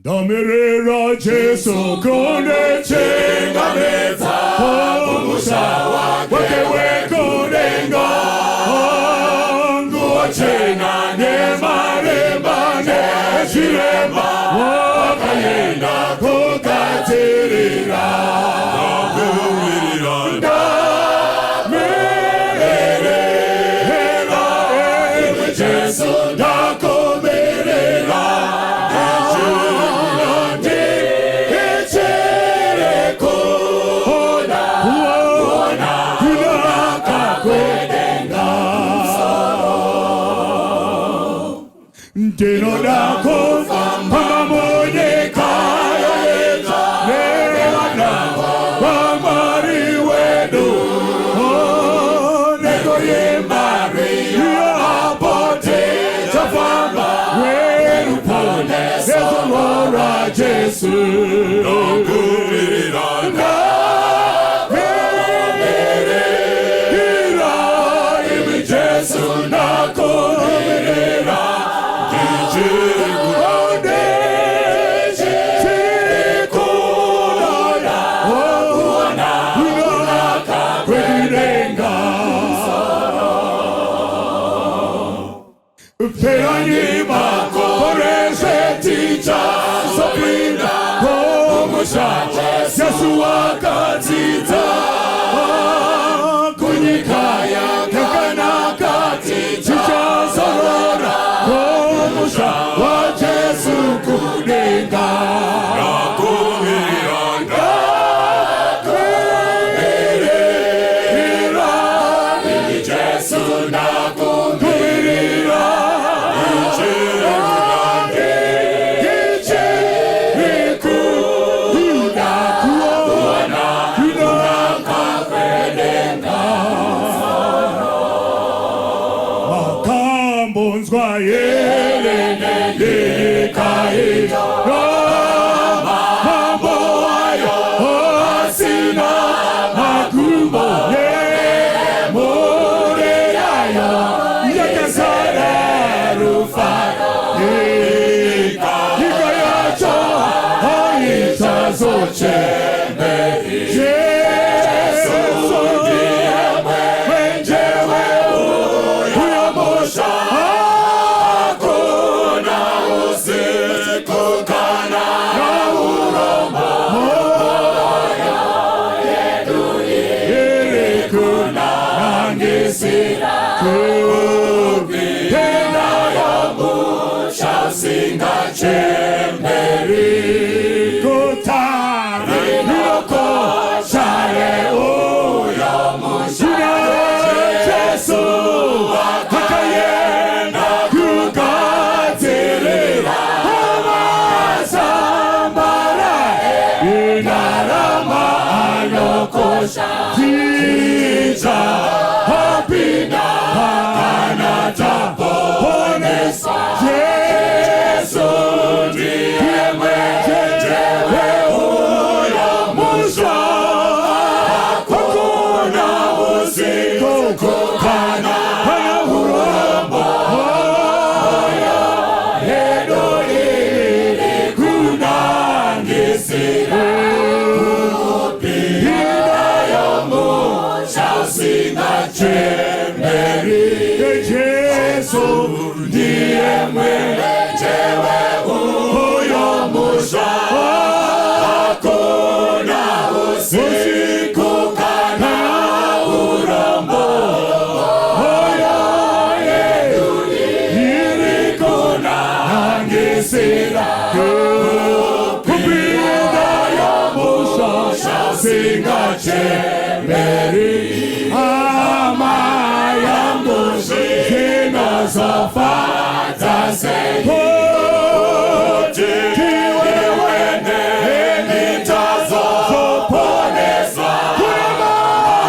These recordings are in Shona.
Ndamirira Jesu kundichingamidza kumusha wake wekudenga, nguo chena nemarimba nezviremba, wakaenda kugadzirira. Ndakumirira. Ndamirira iwe Jesu, ndakumirira, ndichiri kuda kuona kunaka kwedenga. Ndinoda kufamba munyika nevana vaMwari wedu, nekuimba apo tichafamba ruponeso rwaJesu. Ndakumirira. Ndakumirira imi Jesu, ndakumirira, Ndichiri ndichiri kuda kuona kunaka kwedenga. Peranyi makore tichazopinda kumusha Jesu wakadzidza, kunyika yakanaka tichazorora kumusha waJesu kudenga. Ndakumirira. Ndakumirira Imi Jesu, ndakumirira, Ndichiri ndichiri kuda kuona kunaka kwedenga. Makambonzwa here nenyika ino, mambo ayo asina magumo, nemhuri yayo yakazara rufaro? Nyika yacho haichazochemeri. Jesu ndiye mwenje weuyo musha, hakuna usiku kana urombo, iri kunangisira kupinda yomusha usingachemberi. Guta rinokosha reuyo musha, Jesu akaenda kugadzirira, masambara endarama anokosha, tichapinda kana taponeswa. Jesu ndiye mwenje weuyo musha, hakuna usiku kana urombo, yedu iri kunangisira kupinda yomusha usingachemberi. Jesu ndiye mwenje weuyo musha, hakuna usiku kana urombo, moyo yedu iri kunangisira kupinda yomusha usingachemberi. Hama yangu, zvinozofadza sei kuti iwewe neni tazoponeswa kune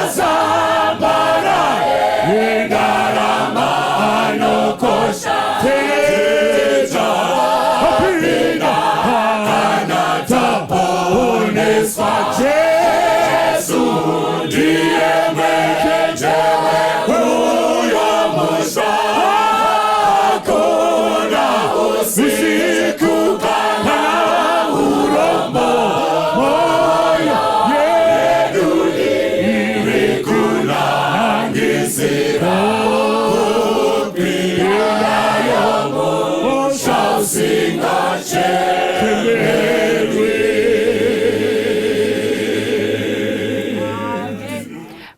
masambara endarama anokosha, tichapinda kana taponeswa. Jesu ndiye mwenje weuyo musha, hakuna Asingachemerwi.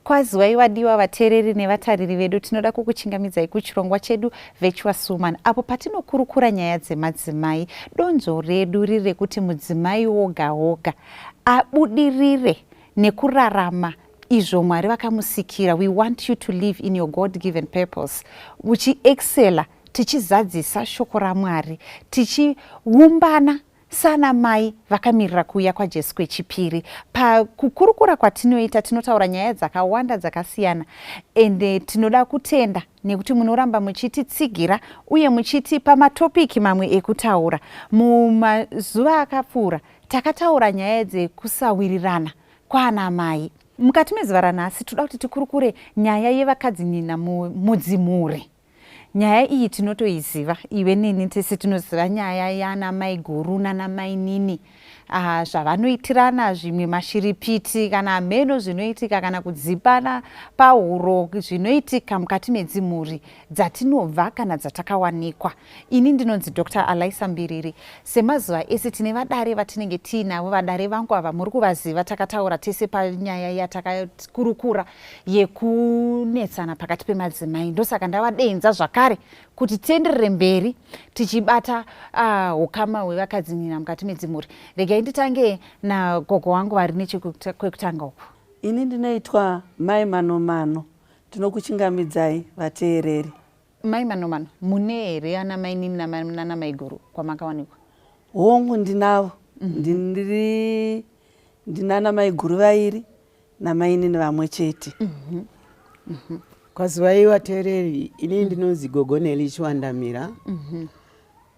Kwaziwai vadiwa vateereri nevatariri vedu, tinoda kukuchingamidzai kuchirongwa chedu Virtuous Woman, apo patinokurukura nyaya dzemadzimai. Donzvo redu riri rekuti mudzimai woga woga abudirire nekurarama izvo Mwari vakamusikira. We want you to live in your God given purpose, uchiexcela, tichizadzisa shoko raMwari, tichiumbana sana mai vakamirira kuuya kwaJesu kwechipiri. Pakukurukura kwatinoita, tinotaura nyaya dzakawanda dzakasiyana, ende tinoda kutenda nekuti munoramba muchititsigira uye muchitipa matopics mamwe ekutaura. Mumazuva akapfuura takataura nyaya dzekusawirirana kwaana mai. Mukati mezuva ranhasi toda kuti tikurukure nyaya yevakadzinyina mudzimhuri. Nyaya iyi tinotoiziva, iwe neni tese tinoziva nyaya yana mai guru nana mai nini, zvavanoitirana, zvimwe mashiripiti kana mheno zvinoitika, kana kudzipana pahuro zvinoitika mukati medzimhuri dzatinobva kana dzatakawanikwa. Ini ndinonzi Dr Alaisa Mbiriri. Semazuva ese tine vadare vatinenge tiinavo. Vadare vangu ava muri kuvaziva, takataura tese panyaya yatakakurukura yekunetsana pakati pemadzimai. Ndosaka ndavadenza zvakare kuti tienderere mberi tichibata ukama hwevakadzinyina mukati medzimhuri. Regai nditange nagogo wangu vari nechekwekutanga uku. Ini ndinoitwa Mai Manomano. Tinokuchingamidzai, vateereri. Mai Manomano, mune here ana mai nini nana mai guru kwamakawanikwa? Hongu, ndinavo. Ndiri ndinana mai guru vairi namainini vamwe chete. Kwaziwai, vateereri. Inini ndinonzi Gogo Neli Chiwandamira.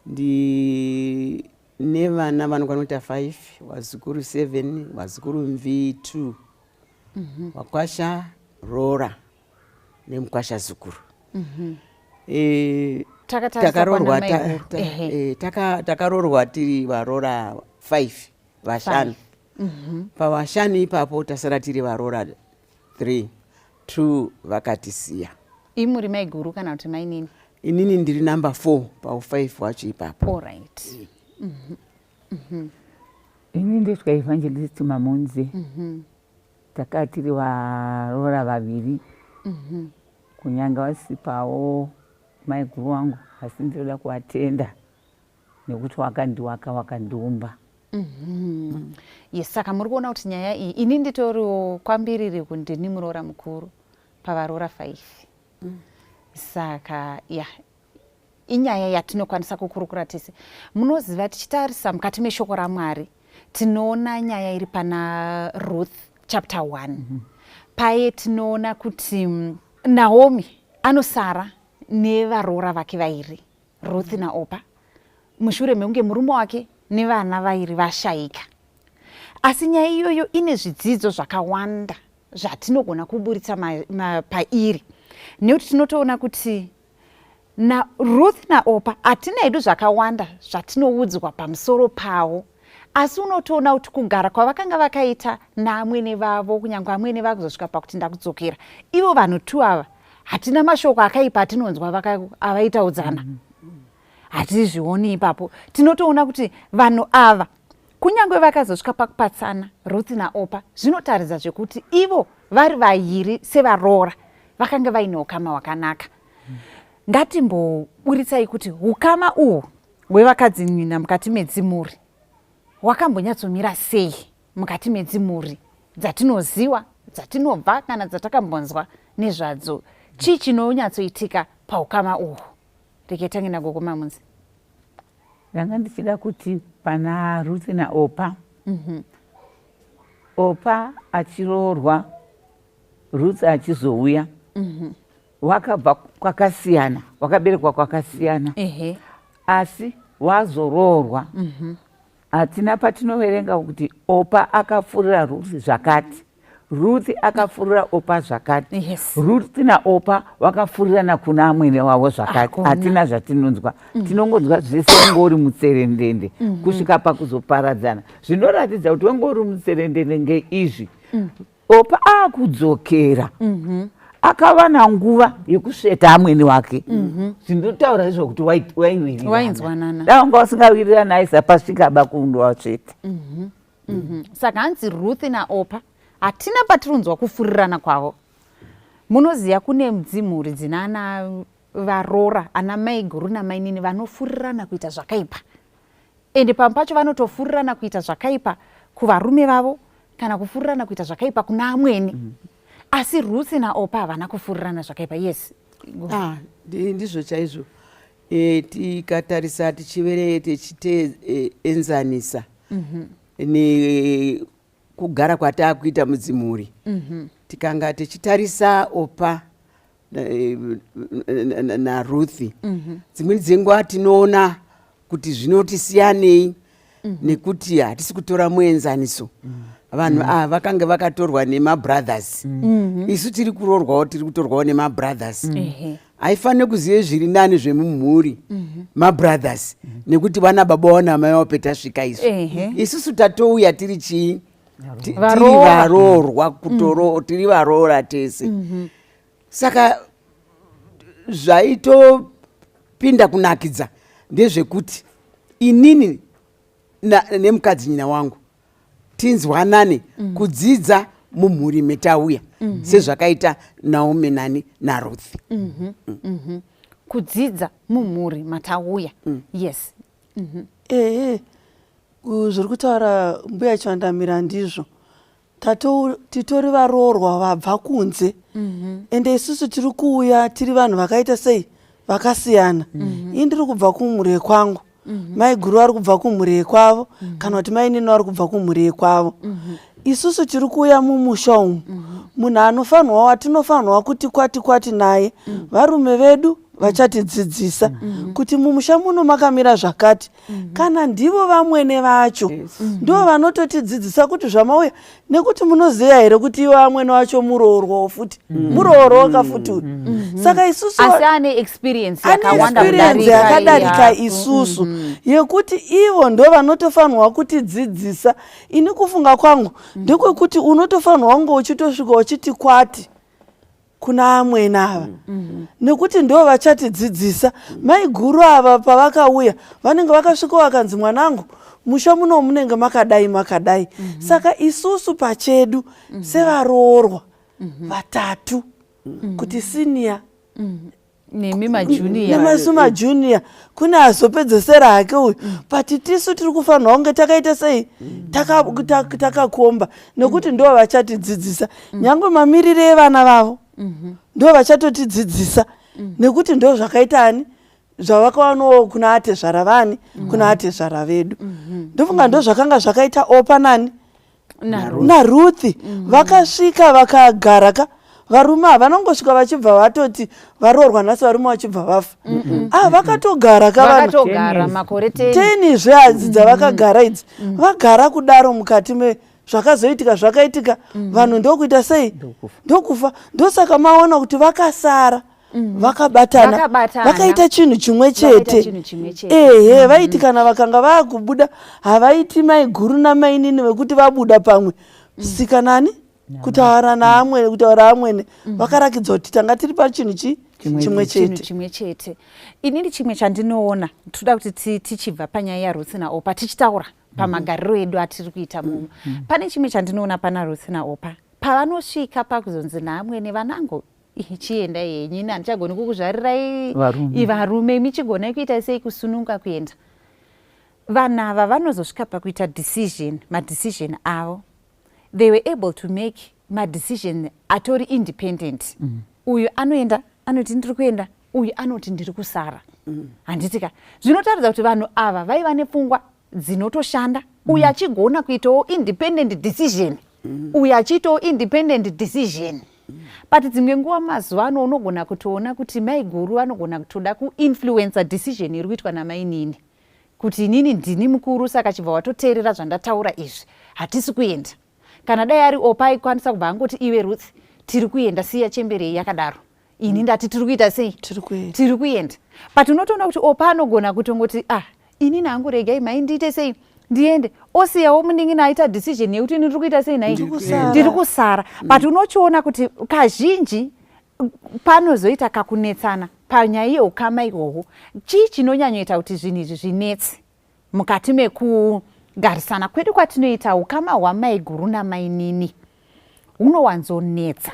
Ndine vana vanokwana kuita 5, vazukuru 7, vazukuru mv 2, wakwasha, roora nemukwasha zukuru. Takatarisa Takaroorwa kwana mai guru. Takaroorwa tiri varoora 5, vashanu. Pavashanu ipapo tasara tiri varoora 3, 2 vakatisiya. Imuri mai guru kana kuti mai nini? Inini ndiri number 4 pau5 wacho ipapo. Allright. Ini ndoitwa Evangelist Mamunzi. Takaa tiri varoora vaviri, kunyange vasipawo maiguru wangu, asi ndinoda kuvatenda nekuti wakandiwaka, wakandiumba. Yes, saka muri kuona kuti nyaya iyi, ini nditoriwo kwambiriri ndini muroora mukuru pavaroora 5. Saka ya inyaya yatinokwanisa kukurukura tese. Munoziva, tichitarisa mukati meshoko raMwari, tinoona nyaya iri pana Ruth chapter 1. Paye tinoona kuti Naomi anosara nevaroora vake vairi, Ruth naOpa, mushure mekunge murume wake nevana vairi vashayika. Asi nyaya iyoyo ine zvidzidzo zvakawanda zvatinogona kuburitsa pairi, nekuti tinotoona kuti naRuth naOpa hatina hedu zvakawanda zvatinoudzwa pamusoro pavo, asi unotoona kuti kugara kwavakanga vakaita naamwene vavo, kunyange amwene vakuzosvika pakuti ndakudzokera, ivo vanhu tu ava hatina mashoko akaipa atinonzwa avaitaudzana. Hatizvioni ipapo. Tinotoona kuti vanhu ava, kunyange vakazosvika pakupatsana, Ruth naOpa, zvinotaridza zvekuti ivo vari vairi sevaroora vakanga vaine ukama hwakanaka. Ngatimboburitsai kuti ukama uhu hwevakadzinyina mukati medzimhuri hwakambonyatsomira sei mukati medzimhuri dzatinoziva, dzatinobva kana dzatakambonzwa nezvadzo. Chii chinonyatsoitika paukama uhu? Regai tange nagogo Mamunzi. Ndanga ndichida kuti pana Ruth naOpa, Opa achiroorwa, Ruth achizouya, wakabva kwakasiyana, wakaberekwa kwakasiyana, asi wazoroorwa, hatina patinoverenga kuti Opa akafurira Ruth zvakati, Ruth akafurira Opa zvakati, Ruth naOpa vakafurirana kuna amwene wavo zvakati. Hakuna. Hatina zvatinonzwa. Tinongonzwa zvese wenge uri mutserendende kusvika pakuzoparadzana. Zvinoratidza kuti wenge uri mutserendende ngeizvi: Opa akudzokera, Akavana nguva yekusveta amwene wake. Zvinotaura izvo kuti waiwirirana. Wainzwanana. Dai wanga usingawirirana aisapasvika ba kundowasveta. Saka hanzi Ruth naOpa hatina patirunzwa kufurirana kwavo. Munoziva kune dzimhuri dzinana varora ana maiguru namainini vanofurirana kuita zvakaipa, ende pamwe pacho vanotofurirana kuita zvakaipa kuvarume vavo kana kufurirana kuita zvakaipa kuna amwene. Asi Ruth naOpa havana kufurirana zvakaipa. Yes. Ah, ndizvo chaizvo. Tikatarisa tichivere tichiteenzanisa nekugara kwataakuita mudzimhuri, tikanga tichitarisa Opa naRuthi, dzimweni dzenguva tinoona kuti zvinoti siyanei nekuti hatisi kutora muenzaniso. Vanhu ava vakange vakatorwa nemabrothers, isu tiri kuroorwawo, tiri kutorwawo nemabrothers. Haifaniri kuzive zviri nani zvemumhuri mabrothers, nekuti vana baba vana mai vavo petasvika isu, isusu tatouya tiri chii? Tiri Varoora. Varoorwa kutoro, tiri varoora tese. Saka zvaitopinda kunakidza ndezvekuti inini nemukadzi nyina wangu tinzwanane kudzidza mumhuri metauya, sezvakaita Naomi nani naRuth. Kudzidza mumhuri matauya, yes. Ehe, zviri kutaura mbuya Chandamira ndizvo. Titori varoorwa vabva kunze, ende isusu tiri kuuya tiri vanhu vakaita sei? Vakasiyana. Ini ndiri kubva kumhuri yekwangu, mai guru vari kubva kumhuri yekwavo, kana kuti mainini vari kubva kumhuri yekwavo. Isusu tiri kuuya mumusha umu, munhu anofanirwa watinofanirwa kuti kwati kwati naye varume vedu vachatidzidzisa kuti mumusha muno makamira zvakati, kana ndivo vamwene vacho ndo vanototidzidzisa kuti zvamauya. Nekuti munoziva here kuti ivo vamwene vacho muroorwawo futi, muroorwoka futi uyu. Saka isusu Asi ane experience ane yakawanda experience kudarika yakadarika yako. isusu, yekuti ivo ndo vanotofanirwa kutidzidzisa. Ini kufunga kwangu ndekwekuti unotofanirwa kunge uchitosvika uchiti kwati kuna amwene ava, nekuti ndo vachatidzidzisa. Mai guru ava pavakauya vanenge vakasvika vakanzi, "Mwanangu, musha muno munenge makadai makadai." Saka isusu pachedu sevaroorwa vatatu, kuti senior nemi majunior, nemasu majunior, kune azopedzesera hake uyu, but tisu tiri kufanirwa kunge takaita sei? Takakomba, nekuti ndo vachatidzidzisa nyange mamiriro evana vavo, ndo vachatotidzidzisa, nekuti ndo zvakaita ani zvavakawanawo kuna atezvara vani, kuna atezvara vedu. Ndofunga ndo zvakanga zvakaita Opa nani naRuthi. Vakasvika vakagara ka, varume havanongosvika vachibva vatoti varoorwa nhasi varume vachibva vafa. Ah, vakatogara ka vanhu. Vakatogara makore 10. 10 zveadzi dzavakagara idzi, vagara kudaro, mukati me zvakazoitika zvakaitika, vanhu ndokuita sei? Ndokufa. Ndosaka maona kuti vakasara vakabatana, Vakabatana. vakaita chinhu chimwe Vakaita chete. chinhu chimwe chete. Ehe, vaiti kana vakanga vaakubuda havaiti mai guru namainini vekuti vabuda pamwe sikanani kutaura naamwene, kutaura amwene. Vakarakidza kuti tanga tiri pachinhu chi chimwe Chinhu chete. Chimwe chete. Inini chimwe chandinoona, toda kuti tichibva panyaya yaRuth naOpa, tichitaura pamagariro edu atiri kuita muno, pane chimwe chandinoona pana Ruth naOpa. Pavanosvika pakuzonzi naamwene, "Vanangu, chiendai henyu, ini handichagoni kukuzvarirai Varume." Varume, imi chigonai kuita sei? Kusununga kuenda. Vanhu ava vanozosvika pakuita decision, madecision avo, they were able to make madecision atori independent. Uyu anoenda anoti, "Ndiri kuenda," uyu anoti, "Ndiri kusara." Handiti ka zvinotaridza kuti vanhu ava vaiva nepfungwa dzinotoshanda? Uyu achigona kuitawo independent decision, uyu achiitawo independent decision. But dzimwe nguva mazuva ano unogona kutoona kuti mai guru vanogona kutoda kuinfluencer decision iri kuitwa namainini, kuti, "Inini ndini mukuru, saka chibva watoteerera zvandataura izvi, hatisi kuenda." Kana dai ari Opa aikwanisa kubva angoti, "Iwe Ruth, tiri kuenda, siya chemberei yakadaro, ini ndati tiri kuita sei?" Tiri kuenda. Tiri kuenda. But unotoona kuti Opa anogona kutongoti, "Ah, inini hangu regai mai ndiite sei? Ndiende," osiyawo munin'ina aita decision yekuti, "Ini ndiri kuita sei nhai?" Ndiri kusara. Ndiri kusara. But unochiona kuti kazhinji Panozoita kakunetsana panyaya yeukama ihwohwo. Chii chinonyanyoita kuti zvinhu izvi zvinetse mukati mekugarisana kwedu kwatinoita? Ukama hwamaiguru namainini hunowanzonetsa,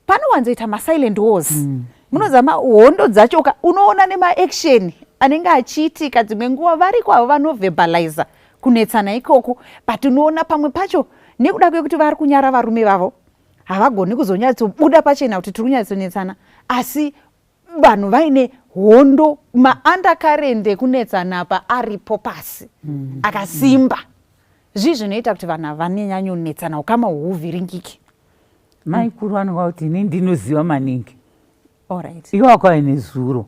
panowanzoita masilent wars. Munoziva hondo dzacho unoona nemaaction anenge achiitika. Dzimwe nguva variko avo vanoverbaliza kunetsana ikoko, but unoona pamwe pacho nekuda kwekuti vari kunyara varume vavo, havagoni kuzonyatsobuda pachena kuti tiri kunyatsonetsana, asi vanhu vaine hondo, maundercurrent ekunetsana apa aripo pasi akasimba. Zvii zvinoita kuti vanhu ava vanonyanyonetsana, ukama hwuvhiringike? Maikuru vanonga kuti ini ndinoziva maningi. Allright. Iwe wakauya nezuro.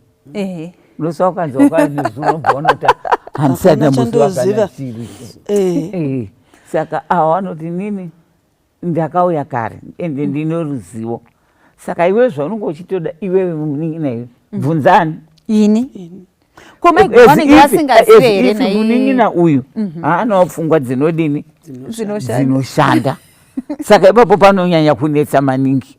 Unosa wakanzi wakauya nezuro, ubva unoti handisati Hapana ndamboziva kana chandoziva. chiri. Saka ava vanoti nini ndakauya kare ende ndine ruzivo, saka iwe zvaunenge uchitoda iwewe munin'ina iwe bvunzani. Ini ko maiguru vanenge vasingazive here? If munin'ina uyu haanawo pfungwa dzinodini? Dzinoshanda. Dzinoshanda. Saka ipapo panonyanya kunetsa maningi.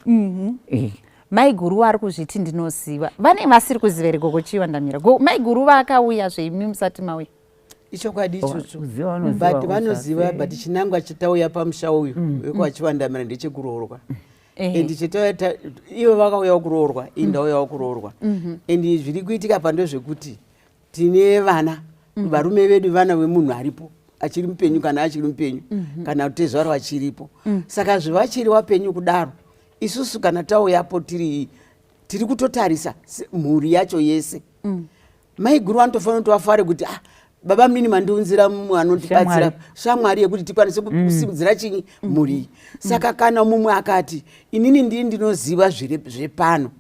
Maiguru vari kuzviti ndinoziva, vane vasiri kuziva here? Gogo Chiwandamira, maiguru vakauya zveimi musati mauya. Ichokwadi ichocho. Kuziva vanoziva. But vanoziva, usase. but chinangwa chatauya pamusha uyu wekwaChiwandamira ndechekuroorwa. And chatauya ivo vakauyawo kuroorwa, ii ndauyawo kuroorwa, and zviri kuitika pa ndezvekuti tine vana, varume vedu, vana vemunhu aripo achiri mupenyu, kana achiri mupenyu, kana tezvaro achiripo. Saka zvevachiri wapenyu kudaro, isusu kana tauyapo tiri kutotarisa mhuri yacho yese. Maiguru vanotofanira kuti vafare kuti, "Ah, baba munini mandiunzira mumwe anotibatsira." Shamwari. Shamwari yekuti tikwanise kusimudzira chinyi, mhuri iyi. Saka kana mumwe akati inini ndii ndinoziva zvepano,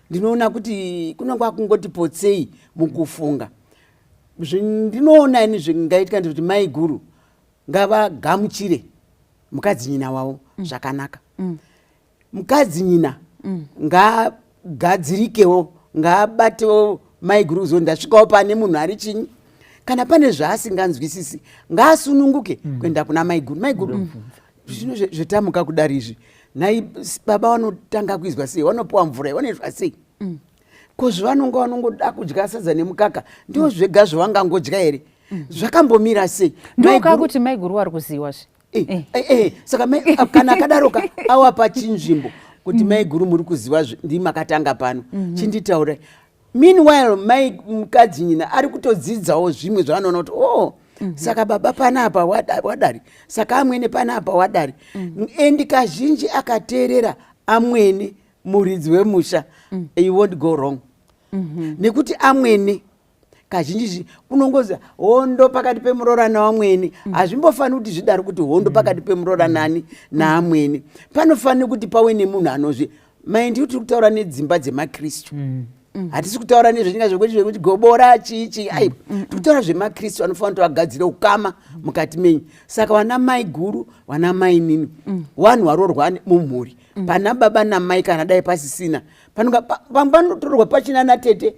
ndinoona kuti kunenge kwakungoti potsei mukufunga. Ndinoona ini zvingaitika ndekuti maiguru ngavagamuchire mukadzinyina wavo zvakanaka. Mukadzinyina ngaagadzirikewo, ngaabatewo maiguru kuzo ndasvikawo pane munhu ari chinyi. Kana pane zvaasinganzwisisi, ngaasununguke kuenda kuna maiguru. "Maiguru, zvino zvetamuka kudari izvi, nhai baba vanotanga kuizwa sei? Vanopiwa mvura, vanoizwa sei? Ko zvavanonga vanongoda kudya sadza nemukaka, ndo zvega zvavangangodya here? Zvakambomira sei?" Ndoka kuti maiguru vari kuziva zve. Saka kana akadaroka awapa chinzvimbo kuti, "Maiguru, muri kuziva, ndii makatanga pano, chinditaurai." Meanwhile mai mukadzi nyina ari kutodzidzawo zvimwe zvaanoona kuti, "Oh, saka baba panapa wadari, saka amwene panapa wadari." And kazhinji akateerera amwene, muridzi wemusha, you won't go wrong, nekuti amwene kazhinji unongozi hondo pakati pemuroora naamwene. Hazvimbofaniri kuti zvidaro, kuti hondo pakati pemuroora nani naamwene. Panofanira kuti pave nemunhu anozvi maindi. Tiri kutaura nedzimba dzemakristu, hatisi kutaura nezvechinga zvekuti gobora chii chii, aiwa. Tiri kutaura zvemakristu anofanira kuti vagadzire ukama mukati menyu. Saka vana mai guru, vana mai nini, vanhu varoorwa mumhuri pana baba namai, kana dai pasisina, panonga vamwe vanotorwa pachina natete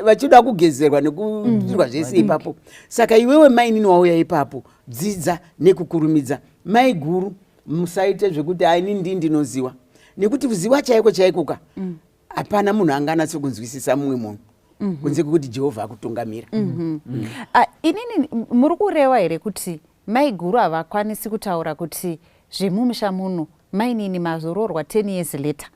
vachida kugezerwa nekuitirwa zvese ipapo. Saka iwewe mainini wauya ipapo, dzidza nekukurumidza. Mai guru, musaite zvekuti aini ndii ndinoziwa, nekuti kuziwa chaiko chaikoka hapana munhu anganatso kunzwisisa mumwe munhu kunze kwekuti Jehovha akutungamira. Ah, inini muri kureva here kuti maiguru havakwanisi kutaura kuti zvemumusha muno, mainini mazoroorwa 10 years later,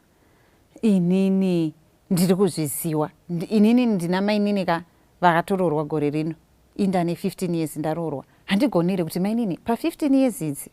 inini ndiri kuzviziva? Inini ndina mainini ka vakatoroorwa gore rino, indane 15 years ndaroorwa. Handigoni here kuti, "Mainini, pa15 years idzi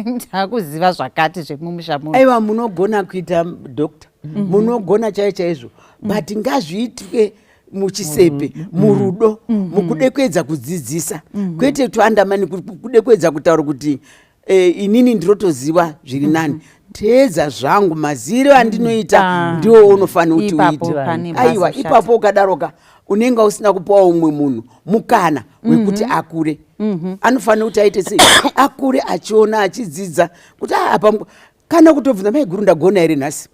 ndakuziva zvakati zvemumusha muno"? Aiwa, munogona kuita, doctor, munogona chai chaizvo, but ngazviitwe muchisepe, murudo, mukude kuedza kudzidzisa, kwete kuandamani, kude kuedza kutaura kuti inini ndinotoziva zviri nani, teedza zvangu, maziro andinoita ndiwo unofanira kuti Ipapo uite. pane Aiwa, pazoshata. ipapo ukadaroka unenge usina kupawo umwe munhu mukana wekuti akure. Anofanira kuti aite sei? Akure achiona, achidzidza kuti, "Ah, apa Kana kutobvunza maiguru, ndagona here nhasi?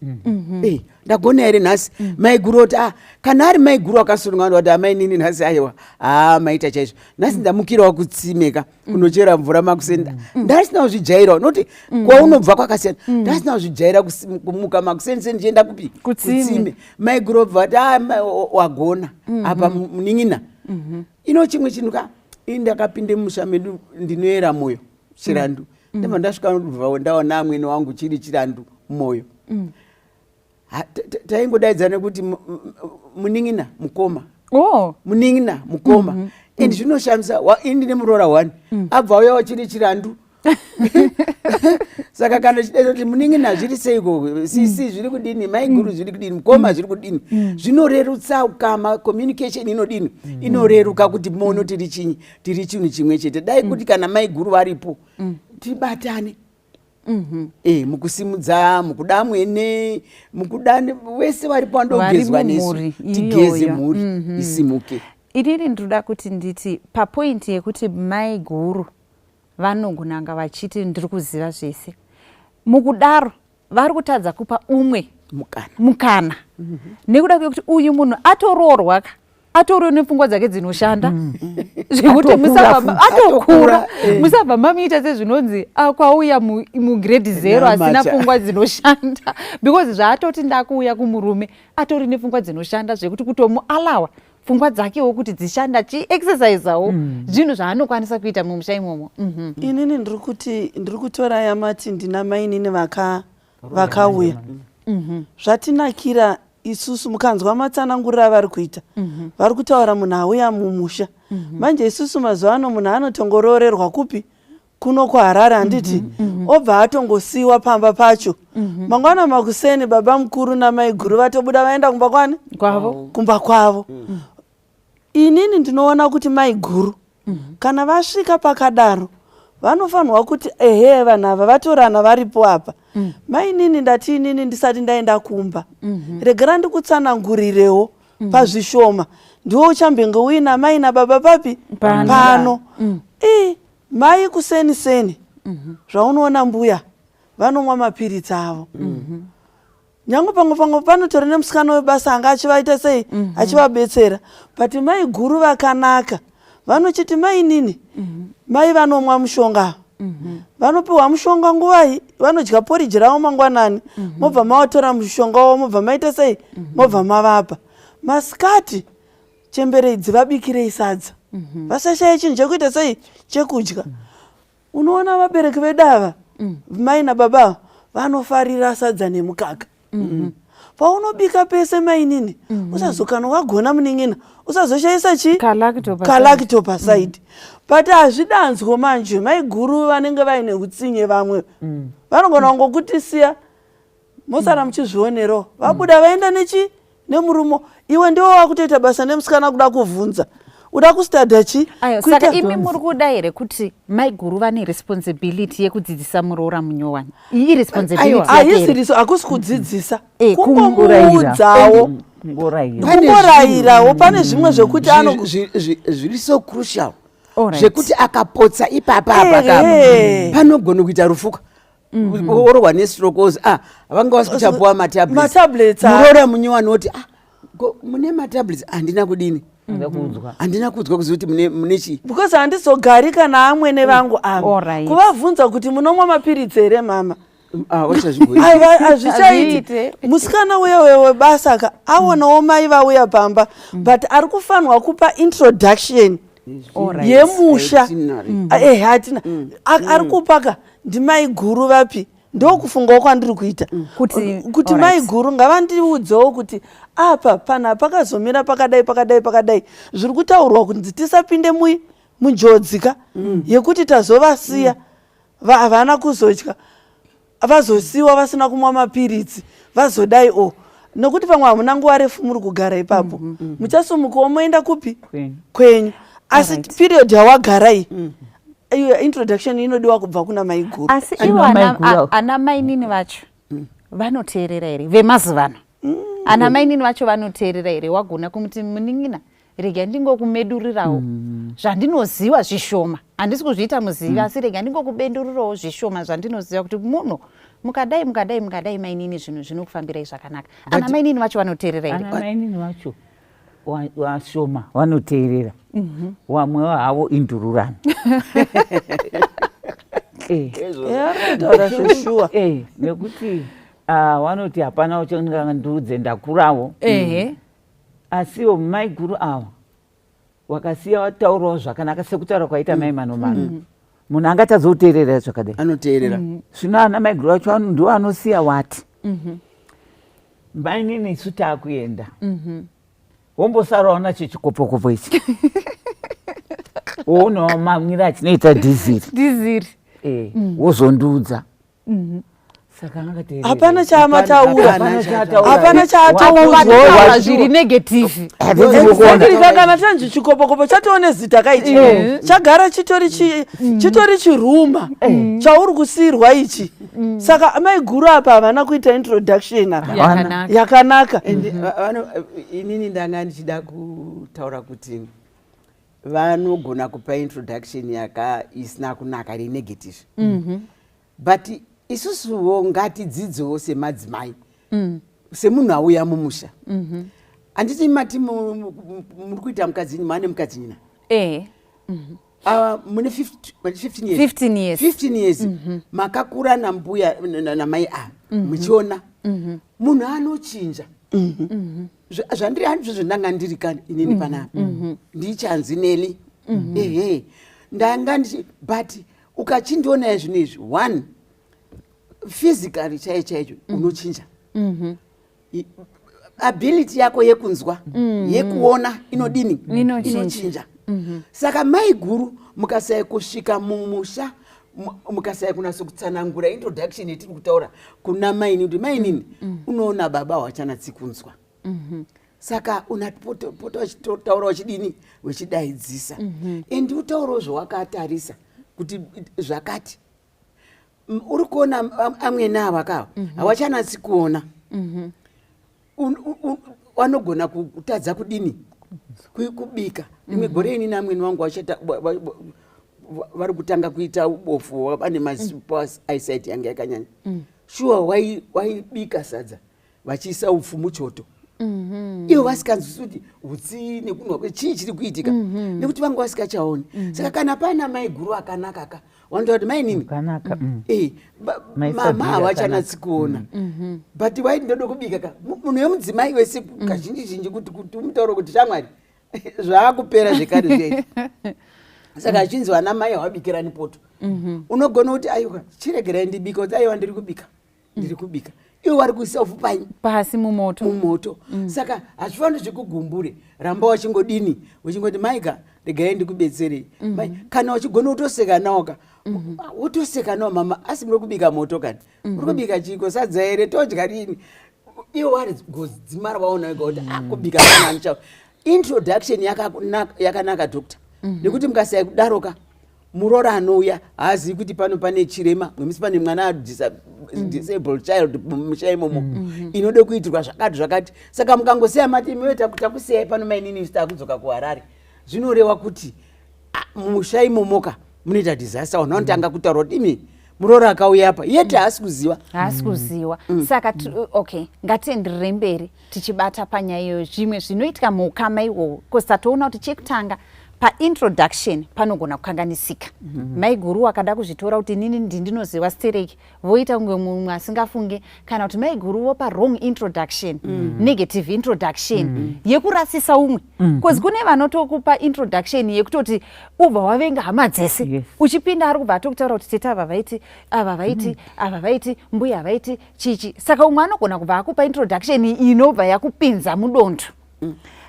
Eh, ndagona here nhasi? Maiguru oti, ah, kana ari maiguru akasununga, kuti amainini nhasi, aiwa, haa, maita chaizvo nhasi, ndamukirawo kutsimeka kunochera mvura makuseni. Ndasina kuzvijairawo nokuti kwaunobva kwakasiyana. Ndasina kuzvijaira kumuka makuseni seni ndichienda kupi? Kutsime. Kutsime. Maiguru obva ati, "Ah, wagona apa, munin'ina." Ino chimwe chinhu ka, ini ndakapinde mumusha medu ndinoyera Moyo Chirandu. Ndabva ndasvika, ndobva ndaona amwene wangu chiri Chirandu Moyo. Ha, taingodaidzana kuti munin'ina, mukoma. Munin'ina, mukoma. And zvinoshamisa, ini ndine muroora one, abva auya wachiri Chirandu. Saka kana chidaidza kuti munin'ina, zviri seiko? Sisi, zviri kudini? Maiguru, zviri kudini? Mukoma, zviri kudini? Zvinorerutsa ukama. Communication inodini? Inoreruka kuti mono tiri chinyi, tiri chinhu chimwe chete. Dai kuti kana maiguru varipo, tibatane mukusimudza, mukuda mwene, mukuda wese varipo vandogezwa Vari nesu, mumhuri tigeze iyoyo. mhuri isimuke. Inini ndinoda kuti nditi papoint yekuti mai guru vanogonanga vachiti ndiri kuziva zvese, mukudaro vari kutadza kupa umwe mukana. Mukana, nekuda kwekuti uyu munhu atoroorwa ka, atoriwo nepfungwa dzake dzinoshanda zvekuti Atokura musabva futi. atokura, Atokura, musabva mamuita sezvinonzi kwauya mugrade 0 asina Namacha. pfungwa dzinoshanda, because zvaatoti ndakuuya kumurume atori nepfungwa dzinoshanda, zvekuti kutomuallowa pfungwa dzakewo kuti dzishanda, achiexercisawo zvinhu zvaanokwanisa kuita mumusha imomo. Inini ndiri kuti ndiri kutora yamati ndina mainini vakauya. Zvatinakira isusu, mukanzwa matsananguriro avari kuita, vari kutaura munhu auya mumusha. Manje isusu mazuva ano munhu anotongoroorerwa kupi? Kuno kuHarare, handiti? Obva atongosiyiwa pamba pacho. Mangwana makuseni baba mukuru namai guru vatobuda vaenda kumba kwani? Kwavo. Kumba kwavo. Inini ndinoona kuti mai guru kana vasvika pakadaro, vanofanirwa kuti, ehe, vanhu ava vatorana varipo apa. Mainini, ndati inini ndisati ndaenda kumba, regera ndikutsanangurirewo pazvishoma. Ndiwo uchambenge uina mai nababa papi? Pano. Pano. Ii, mai kuseni seni zvaunoona mbuya vanomwa mapiritsi avo, nyange pamwe pamwe panotora nemusikana webasa anga achivaita sei, achivabetsera. But mai guru vakanaka, vanochiti mainini, mai vanomwa mushonga, vanopiwa mushonga nguvai? Vanodya poriji ravo mangwanani, mobva mavatora mushonga wavo, mobva maita sei, mobva mavapa. Masikati chembere idzi vabikirei sadza, vasashaye chinhu chekuita sei, chekudya. Unoona vabereki vedu ava, mai nababa ava, vanofarira sadza nemukaka. Paunobika pese, mainini, usazokana wagona munin'ina, usazoshayisa chi Kalacto paside. Kalacto paside. But hazvidanzwo manje, mai guru vanenge vaine utsinye. Vamwe vanogona kungokutisiya, mosara muchizvionerawo vabuda vaenda nechi nemurumo. Iwe ndiwe wakutoita basa nemusikana, kuda kuvhunza, uda kustadha chi Ayo, saka imi muri kuda here kuti maiguru vane responsibility yekudzidzisa muroora munyowani? Iyi responsibility yake here? Haisiriso, hakusi kudzidzisa, Kungorayira. kungomuudzawo, Kungorayira. Pane kungorayirawo. Pane zvimwe zvekuti ano Zviri so crucial Alright. zvekuti akapotsa ipapa apa kapa, panogona kuita rufuka, orohwa nestroke, ozi, ah, vanga vasi kuchapuwa matablets. Matablets, ah. Muroora munyowani oti, ah, mune matablets? Handina kudini? Ndakuudzwa. Handina kuudzwa kuziva kuti mune chii. Because handizogari kana amwene vangu ava kuvabvunza kuti munomwa mapiritsi here, mama. Ah, wachazvigoni. Aiwa, hazvichaiti. Hazviite. Musikana uya webasa ka, aonawo mai vauya pamba, but ari kufanirwa kupa introduction yemusha. Itinerary. Ehe, hatina ari kupa ka ndimai guru vapi? Ndokufungawo kwandiri kuita kuti mai guru ngavandiudzewo kuti apa pana pakazomira pakadai, pakadai, pakadai, zviri kutaurwa kunzi tisapinde munjodzi ka yekuti tazovasiya havana kuzotya, vazosiyiwa vasina kumwa mapiritsi, vazodai o, nokuti pamwe hamuna nguva refu muri kugara ipapo, muchasumukawo moenda kupi? Kwenyu. Kwenyu. Asi period yawagara iyi, iyo introduction inodiwa kubva kuna maiguru. Asi Ana ivo maiguru avo. Ana mainini vacho vanoteerera here vemazuva ano? Ana mainini vacho vanoteerera here? Wagona kumuti, munin'ina, rega ndingokumedurirawo zvandinoziva zvishoma, handisi kuzviita muzivi, asi rega ndingokubendurirawo zvishoma zvandinoziva kuti muno Mukadai, mukadai, mukadai, mainini, zvinhu zvinokufambirai zvakanaka. Ana mainini vacho vanoteerera here? Ana mainini vacho washoma vanoteerera, wamwe havo indururani. Taura zveshuwa. Nekuti ah, vanoti hapana uchangandiudze, ndakurawo. Asiwo maiguru ava wakasiya wataurawo zvakanaka, sekutaura kwaita mai Manomano, munhu angatadzokuteerera zvakadai? Anoteerera. Zvino ana maiguru vacho ndiwo anosiya wati, "Mainini, isu taakuenda, wombosarawo nacho chikopokopo ichi, woonawo mamwiro achinoita dhiziri." Dhiziri. Wozondiudza. Saka angateerera. Hapana chaamataura. Hapana chaataura. Hapana chaataudzwa. Vanotaura zviri negative. Exactly, kana chanzi chikopokopo, chatoone zita kaichi, chagara chitori chitori chiruma chauri kusiyirwa ichi. Saka maiguru apa havana kuita introduction apa yakanaka. Yakanaka. And inini ndanga ndichida kutaura kuti vanogona kupa introduction yaka isina kunaka, iri negative, but isusuwo ngatidzidzewo semadzimai, semunhu auya mumusha. Handiti mati muri kuita mukadzi, mane mukadzinyina? Ehe. Mune 50, 15 years. 15 years. 15 years makakura nambuya namai ava, muchiona munhu anochinja. Zvandiri handizvo zvandanga ndiri kani inini panapa, ndichanzi Neli, ehe, ndanga ndichi, but ukachindiona zvino izvi, one, physically chaicho chaicho unochinja. Ability yako yekunzwa, yekuona inodini? Inochinja. Inochinja. Saka maiguru mukasaya kusvika mumusha, mukasaya kunatso kutsanangura introduction yetiri kutaura kuna mainini kuti, "Mainini, unoona baba hwachanatsi kunzwa," saka unapota uchitotaura uchidini, uchidaidzisa, and utaurawo zvawakatarisa kuti zvakati. Uri kuona amwene ava kava havachanatsi kuona. Vanogona kutadza kudini, kubika. Rimwe gore ini namwene wangu vari kutanga kuita ubofu, vane eyesight yanga yakanyanya. Shuwa waibika sadza vachiisa upfu muchoto, ivo vasikanzwisi kuti utsi nekunwa chii chiri kuitika, nekuti vanga vasikachaoni. Saka kana pana maiguru akanaka ka, vanotaura kuti, "Mainini, Kanaka. Mama Sabhiri. havachanatsi kuona, but waiti ndoda kubika ka." Munhu wemudzimai wese kazhinji zhinji kuti umutaure kuti, "Shamwari, zvaakupera zvekare zviyaizvi." Saka achinzi vana mai havabikirani poto. Unogona kuti, "Aiwa, chiregerai ndibika," kuti, "Aiwa, ndiri kubika, ndiri kubika," ivo vari kuisa upfu pai? Pasi mumoto. Mumoto. Saka hazvifaniri zvikugumbure, ramba wachingodini, uchingoti, "Maika, regai ndikubetserei." Mai, kana uchigona kutoseka nawo ka, wotoseka nawo, "Mama, asi muri kubika moto kani? Muri kubika chiko? Sadza here? Todya rini?" Ivo vari godzimara vaona wega kuti akubika kanani chavo. Introduction yakanaka, doctor, nekuti mukasaya kudaroka, muroora anouya haazivi kuti pano pane chirema, mwemisi pane mwana disabled child mumusha imomo, inode kuitirwa zvakati zvakati. Saka mukangosiya mati, "Imiwe, takusiyai pano mainini, isu takudzoka kuHarare," zvinoreva kuti musha imomoka munoita disaster. Vanhu vanotanga kutaura kuti, "Imi, muroora akauya apa yeti haasi kuziva." Haasi kuziva. Saka okay, ngatienderere mberi tichibata panyaya iyoyo, zvimwe zvinoitika muukama ihwohwo, because tatoona kuti chekutanga paintroduction panogona kukanganisika. Maiguru wakada kuzvitora kuti inini ndinoziva stereki, voita kunge mumwe asingafunge, kana kuti maiguru vopa wrong introduction, negative introduction yekurasisa umwe, because kune vanotokupa introduction yekutoti ubva wavenga hama dzese. Uchipinda ari kubva atokutaura kuti tete ava vaiti, ava vaiti, ava vaiti, mbuya vaiti chichi. Saka umwe anogona kubva akupa introduction inobva yakupinza mudondo.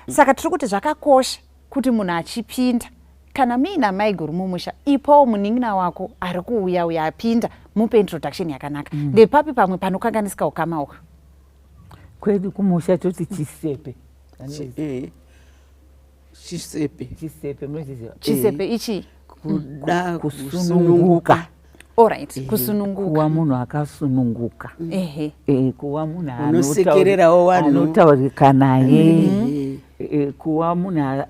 Saka tiri kuti zvakakosha kuti munhu achipinda, kana muina maiguru mumusha, ipawo munin'ina wako ari kuuya uya apinda, mupe introduction yakanaka. Ndepapi pamwe panokanganisika ukama uhu? Kwedu kumusha toti chisepe. Chisepe. Chisepe munochiziva? Chisepe ichi? Kuda kusununguka. Alright, kusununguka. Kuva munhu akasununguka. Kuva munhu Unosekererawo vanhu. anotaurika naye. Kuva munhu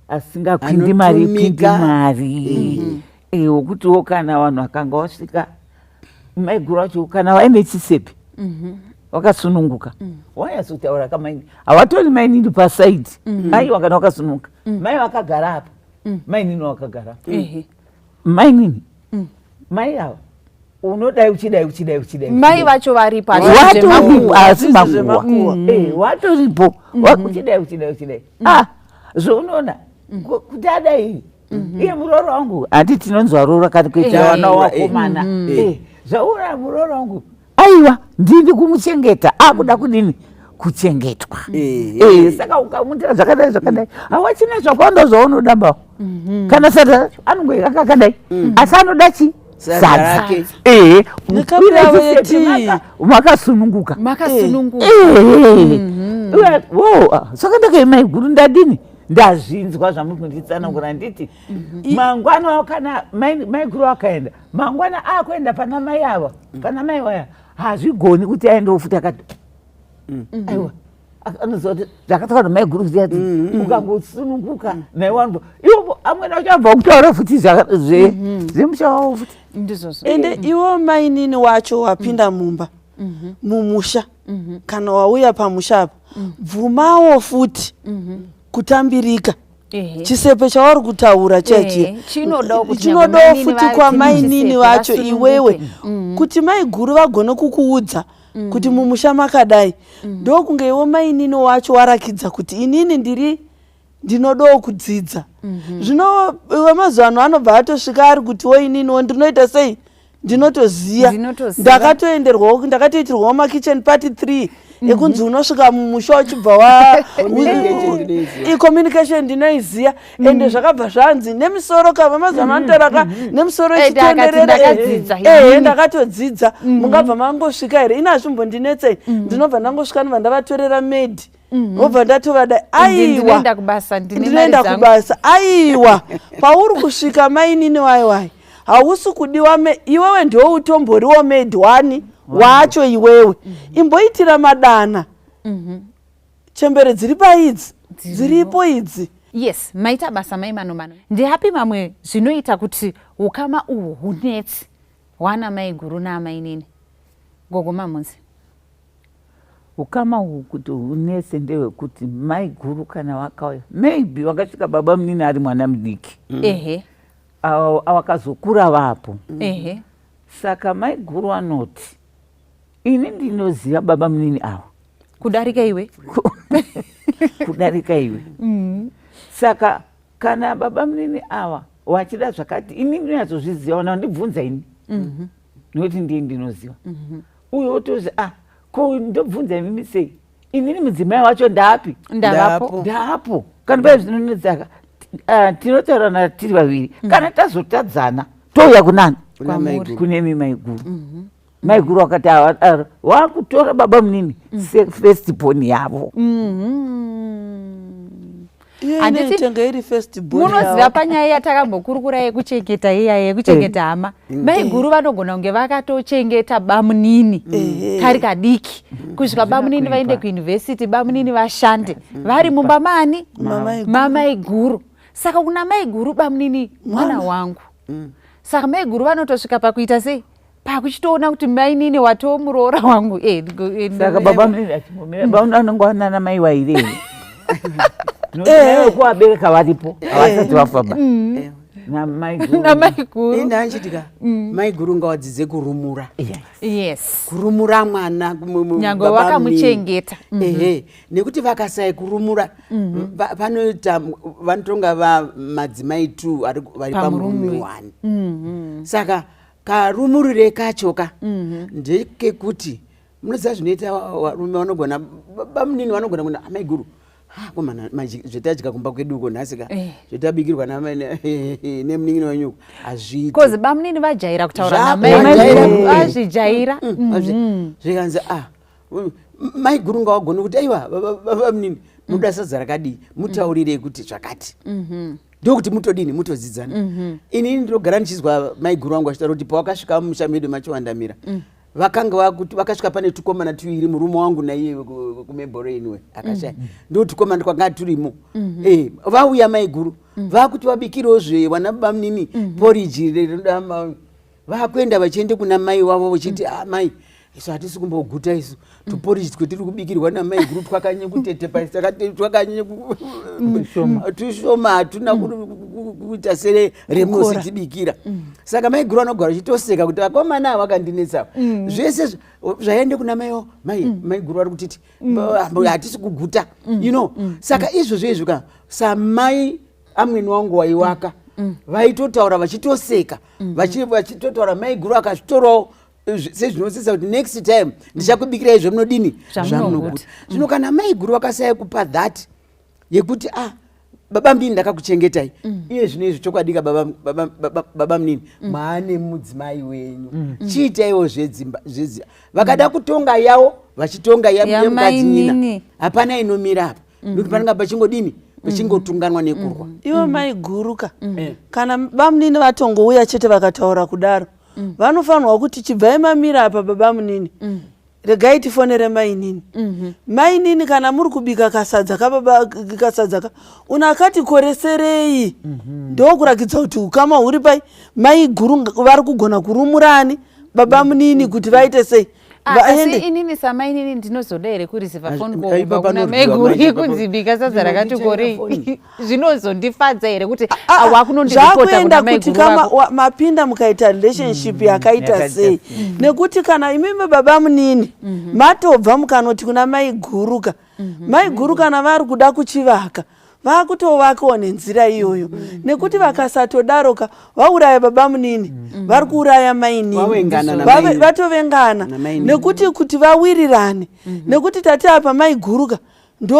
asingakwindi mari kwindi Anotumika. mari, wokutiwo kana vanhu vakanga vasvika. Maiguru acho kana vaine chisepi wakasununguka, wanyatsotaura kamaini, hawatori mainini pasaidi. Aiwa, kana wakasununguka, mai vakagara apa, mainini wakagara apa. Mainini, mai ava unodai, uchidai, uchidai, uchidai. Mai vacho varipo, asi Watoripo. zvemakuhwa. Asi makuhwa. Zvemakuhwa. Watoripo. Uchidai, uchidai, uchidai. Ah, zvaunoona kuti adai iye muroora wangu, handi tinonzwa roora kati kuita vana wakomana. Zvaura muroora wangu, aiwa, ndini kumuchengeta, akuda kudini, kuchengetwa. Saka ukamutira zvakadai zvakadai, hawachina zvakawanda zvaunoda bawo. Kana sadza racho anongoika kakadai, asi anoda chi? Sadza Sadza rake. Nekapu yavo yetii. Makasununguka. Makasununguka. Wo saka ndakaema iguru, ndadini, ndazvinzwa zvamuri kunditsanangura. Nditi mangwana kana maiguru akaenda, mangwana akuenda pana mai ava, pana mai vaya, hazvigoni kuti aendewo futi akati aiwa, anoziva kuti zvakataura maiguru kuti ati ukangosununguka naiwe wanobo iwo amweni acho abva kutaura futi zvemusha wavo futi. Ndizvozvo. Ende iwo mainini wacho wapinda mumba, mumusha, kana wauya pamusha apa, bvumawo futi kutambirika. Chisepe chauri kutaura chechi Chinodawo kuti chinodawo nyangwe mainini futi kwamainini chisepe, vacho vasununguke. iwewe, kuti maiguru vagone kukuudza kuti mumusha makadai, ndokunge iwo mainini wacho warakidza kuti inini ndiri ndinodawo kudzidza. Zvino iwe mazuva ano anobva atosvika ari kutiwo ininiwo ndinoita sei, ndinotoziya. Ndinotoziva. Ndakatoenderwawo, ndakatoitirwawo makitchen party 3 ekunzi unosvika mumusha uchibva wa Communication ndinoiziva. Communication ndinoiziya. Ende zvakabva zvanzi nemisoro kava mazuva ano anotaura ka nemisoro Ende akati ichitenderera. ndakadzidza Ehe, inini. ndakatodzidza. Mungabva mangosvika here? Ina hazvimbondinetsei, ndinobva ndangosvika, ndobva ndavatorera maid, wobva ndatovada. Aiwa, Ndinoenda kubasa, ndine mari ndinoenda dzangu. kubasa. Aiwa, pauri kusvika mainini waiwai, hausi kudiwa iwewe ndiwe utomboriwo maid wani wacho. Iwewe imboitira madana chembere dziri paidzi, dziripo idzi. Yes, maita basa mai Manomano. Ndeapi mamwe zvinoita kuti ukama uhwu hunetsi hwana mai guru naamainini, gogo Mamunzi? Ukama uhu kuti hunetse ndehwekuti mai guru kana vakauya, maybe vakasvika baba munini ari mwana mudiki, awakazokura vapo. Saka mai guru vanoti, ini ndinoziva baba munini ava kudarika iwe. Kudarika iwe. Saka kana baba munini ava wachida zvakati, ini ndinonyatsozviziva, wana ndibvunza ini, nokuti ndiye ndinoziva. Uyo otozi, ah, ko ndobvunza imimi sei, inini mudzimai wacho ndaapi? Ndavapo. Ndapo. Ndaapo. Kana pai zvinonetsaka, tinotaurana tiri vaviri. Kana tazotadzana, touya kunani? Kuna maiguru. Kunemi maiguru. Maiguru akati wakutora baba munini sefirst born yavo. Iyo inoitenge iri first born Munoziva, yavo. panyaya yatakambokurukura yekuchengeta iya, yekuchengeta hama, maiguru vanogona kunge vakatochengeta bamunini kari kadiki kusvika bamunini vaende kuyunivhesiti, bamunini vashande, vari mumba mani? Mamaiguru. Mamaiguru. Saka kuna maiguru bamunini mwana wangu. Saka maiguru vanotosvika pakuita sei, pakuchitoona kuti mainini watomuroora wangu. Saka baba munini achimomira anenge wanana mai wairei kuvabereka varipo, havasati vafamba namaiguru. Namaiguru. Ende anchitika maiguru ngawadzidze kurumura. Kurumura mwana Nyangwe baba wakamuchengeta. munini. Ehe, nekuti vakasai kurumura, panoita vanotonga madzimai two vari Pamurume. pamurume one. Saka karumurire kacho ka ndekekuti munoziva zvinoita varume vanogona, bamunini vanogona kuna amaiguru, komana, zvetadya kumba kwedu uko nhasi ka, zvetabikirwa nemunin'ina wenyu uko hazviiti. 'Cause bamunini vajaira kutaura Vajaira. namaiguru, vazvijaira. Zvikanzi, ah, maiguru ngawagone kuti aiwa, bamunini munoda sadza rakadii, mutaurirei kuti zvakati, ndokuti mutodini, mutodzidzana. Inini ndinogara ndichizwa maiguru vangu vachitaura kuti pawakasvika mumusha medu machiwandamira, vakanga vakuti vakasvika pane tukomana tuiri, murume wangu naiye kumemboreniwe akashaya, ndo tukomana twanga turimo. Vauya maiguru vakuti vabikirewo zve vana bamunini poriji rinoda. Vakuenda vachiende kuna mai wavo vachiti, "Ah, mai, isu hatisi kumboguta isu. Tuporiji twetiri kubikirwa namai guru twakanyanya kutetepa, twakanyanya tushoma, hatuna kuita sere remusitibikira." Saka mai guru vanogara vachitoseka kuti vakomana ava vakandinetsa. Zvese zvaende kuna mai wavo, mai mai guru vari kutiti hatisi kuguta. Saka izvozvo izvo ka, samai amweni wangu waiwaka, vaitotaura vachitoseka, vachitotaura. Mai guru akazvitorawo sezvinosisa kuti next time ndichakubikirai zvamunodini, zvamunoguta. Zvino kana mai guru vakasaya kupa that yekuti, "Ah, baba munini, ndakakuchengetai," iye zvino izvi chokwadika, baba munini, maane mudzimai wenyu, chiitaiwo zvedzimba vakada kutonga yavo, vachitonga yemukadzinyina, hapana inomira apa, nekuti panenge pachingodini, pachingotunganwa nekurwa. Ivo mai guruka, kana bamunini vatongouya chete vakataura kudaro, vanofanirwa kuti, "Chibvai mamira apa, baba munini, regai tifonere mainini. Mainini, kana muri kubika kasadza kababa, kasadza ka una akati koreserei." Ndokurakidza kuti ukama huri pai. Mai guru vari kugona kurumurani baba munini kuti vaite sei. Asi inini samainini ndinozoda here kureceiva phone call kubva kuna maiguru yekunzi bika sadza rakati korei? Zvinozondifadza here kuti wakunondiripota kuna maiguru? Kama mapinda mukaita relationship yakaita sei, nekuti kana imimi baba munini matobva mukanoti kuna maiguruka, maiguru kana vari kuda kuchivaka, vakutovakawo nenzira iyoyo, nekuti vakasatodaroka vauraya baba munini, vari kuuraya mainini, vatovengana, nekuti kuti vawirirane, nekuti tati apa maiguruka ndo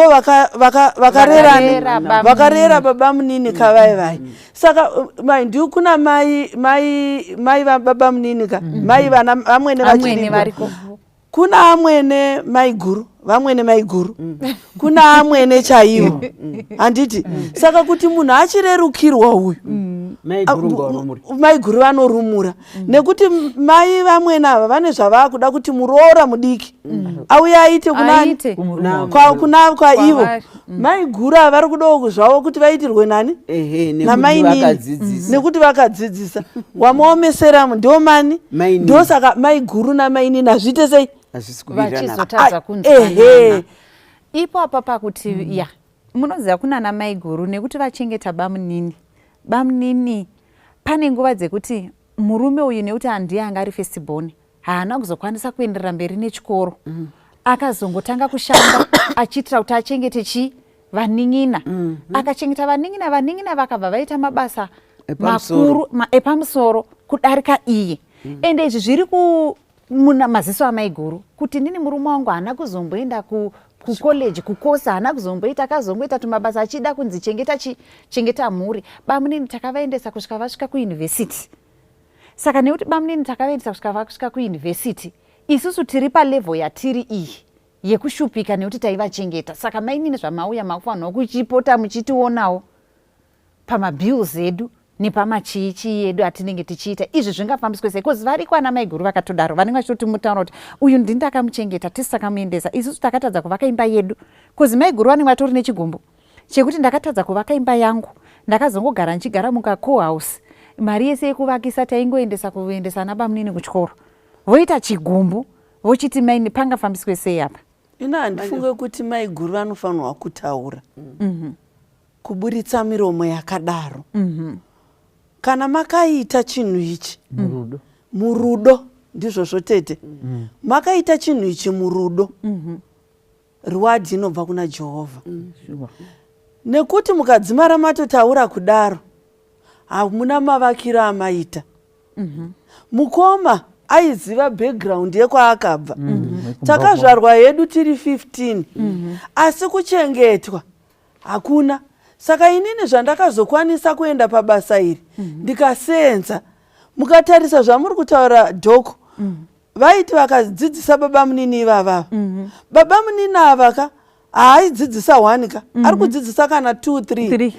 vakarerana, vakarera baba munini kavai vai. Saka mai ndi kuna mai mai mai vababa munini ka, mai vana vamwene vachiripo, kuna amwene maiguru, vamwene maiguru, kuna amwene chaivo, handiti? Saka kuti munhu achirerukirwa uyu, maiguru vanorumura, nekuti mai vamwene ava vane zvavakuda kuti muroora mudiki auye aite kunani, kuna kwaivo. Maiguru ava vari kudawo zvavo kuti vaitirwe nani? Namainini, nekuti vakadzidzisa. Wamaomesera ndo mani, ndosaka maiguru namainini hazviite sei? Vachizotadza kunzwanana ipo apa pakuti ya munoziva kunana maiguru, nekuti vachengeta bamunini. Bamunini pane nguva dzekuti murume uyu, nekuti handiye anga ari firstborn, haana kuzokwanisa kuenderera mberi nechikoro. Akazongotanga kushanda achiitira kuti achengete chi vanin'ina. Akachengeta vanin'ina, vanin'ina vakabva vaita mabasa makuru epamusoro kudarika iye. Ende izvi zviri muna maziso amaiguru kuti nini murume wangu haana kuzomboenda kucollege, kukosa haana kuzomboita, akazongoita tumabasa achida kunzi chengeta chi chengeta mhuri. Bamunini takavaendesa kusvika vasvika kuyunivhesiti. Saka nekuti bamunini takavaendesa kusvika vasvika kuyunivhesiti, isusu tiri palevel yatiri iyi yekushupika nekuti taivachengeta. Saka mainini, zvamauya, makufanirwa kuchipota muchitionawo pamabills edu nepamachii chii edu atinenge tichiita. Izvi zvingafambiswe sei? Because variko ana maiguru vakatodaro, vanenge vachitoti mutaura kuti uyu ndini ndakamuchengeta, tisi takamuendesa, isusu takatadza kuvaka imba yedu, because maiguru vanenge vatori nechigumbu chekuti ndakatadza kuvaka imba yangu, ndakazongogara ndichigara mukaco house, mari yese yekuvakisa taingoendesa kuendesa ana bamunini kuchikoro. Voita chigumbu vochiti maini, pangafambiswe sei apa? Ina handifunge kuti maiguru vanofanirwa kutaura, kuburitsa miromo yakadaro. Kana makaita chinhu ichi murudo, murudo, ndizvozvo tete, makaita chinhu ichi murudo, reward inobva kuna Jehovha. Nekuti mukadzimara matotaura kudaro, hamuna mavakiro amaita. Mukoma aiziva background yekwaakabva. Takazvarwa hedu tiri 15, asi kuchengetwa hakuna. Saka inini zvandakazokwanisa kuenda pabasa iri, ndikasenza, mukatarisa zvamuri kutaura dhoko, vaiti vakadzidzisa baba munini ivavava, baba munini ava ka haaidzidzisa one ka, ari kudzidzisa kana 2 3. Three.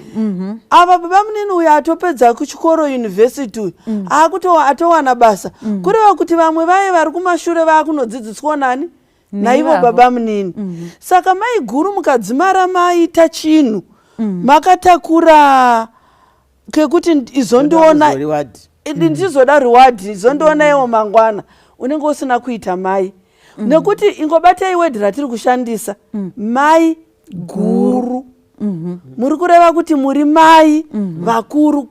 Ava baba munini uyu atopedza kuchikoro, yunivhesiti uyu, akuto atowana basa, kureva kuti vamwe vaye vari kumashure vaakunodzidziswa nani? Naivo Neivavo. baba munini. Saka maiguru, mukadzimara maita chinhu, makatakura kekuti izondiona. Reward. Ndi ndizoda reward, zondionaiwo mangwana. Unenge usina kuita mai, nekuti ingobatai word ratiri kushandisa, mai guru. Muri kureva kuti muri mai vakuru,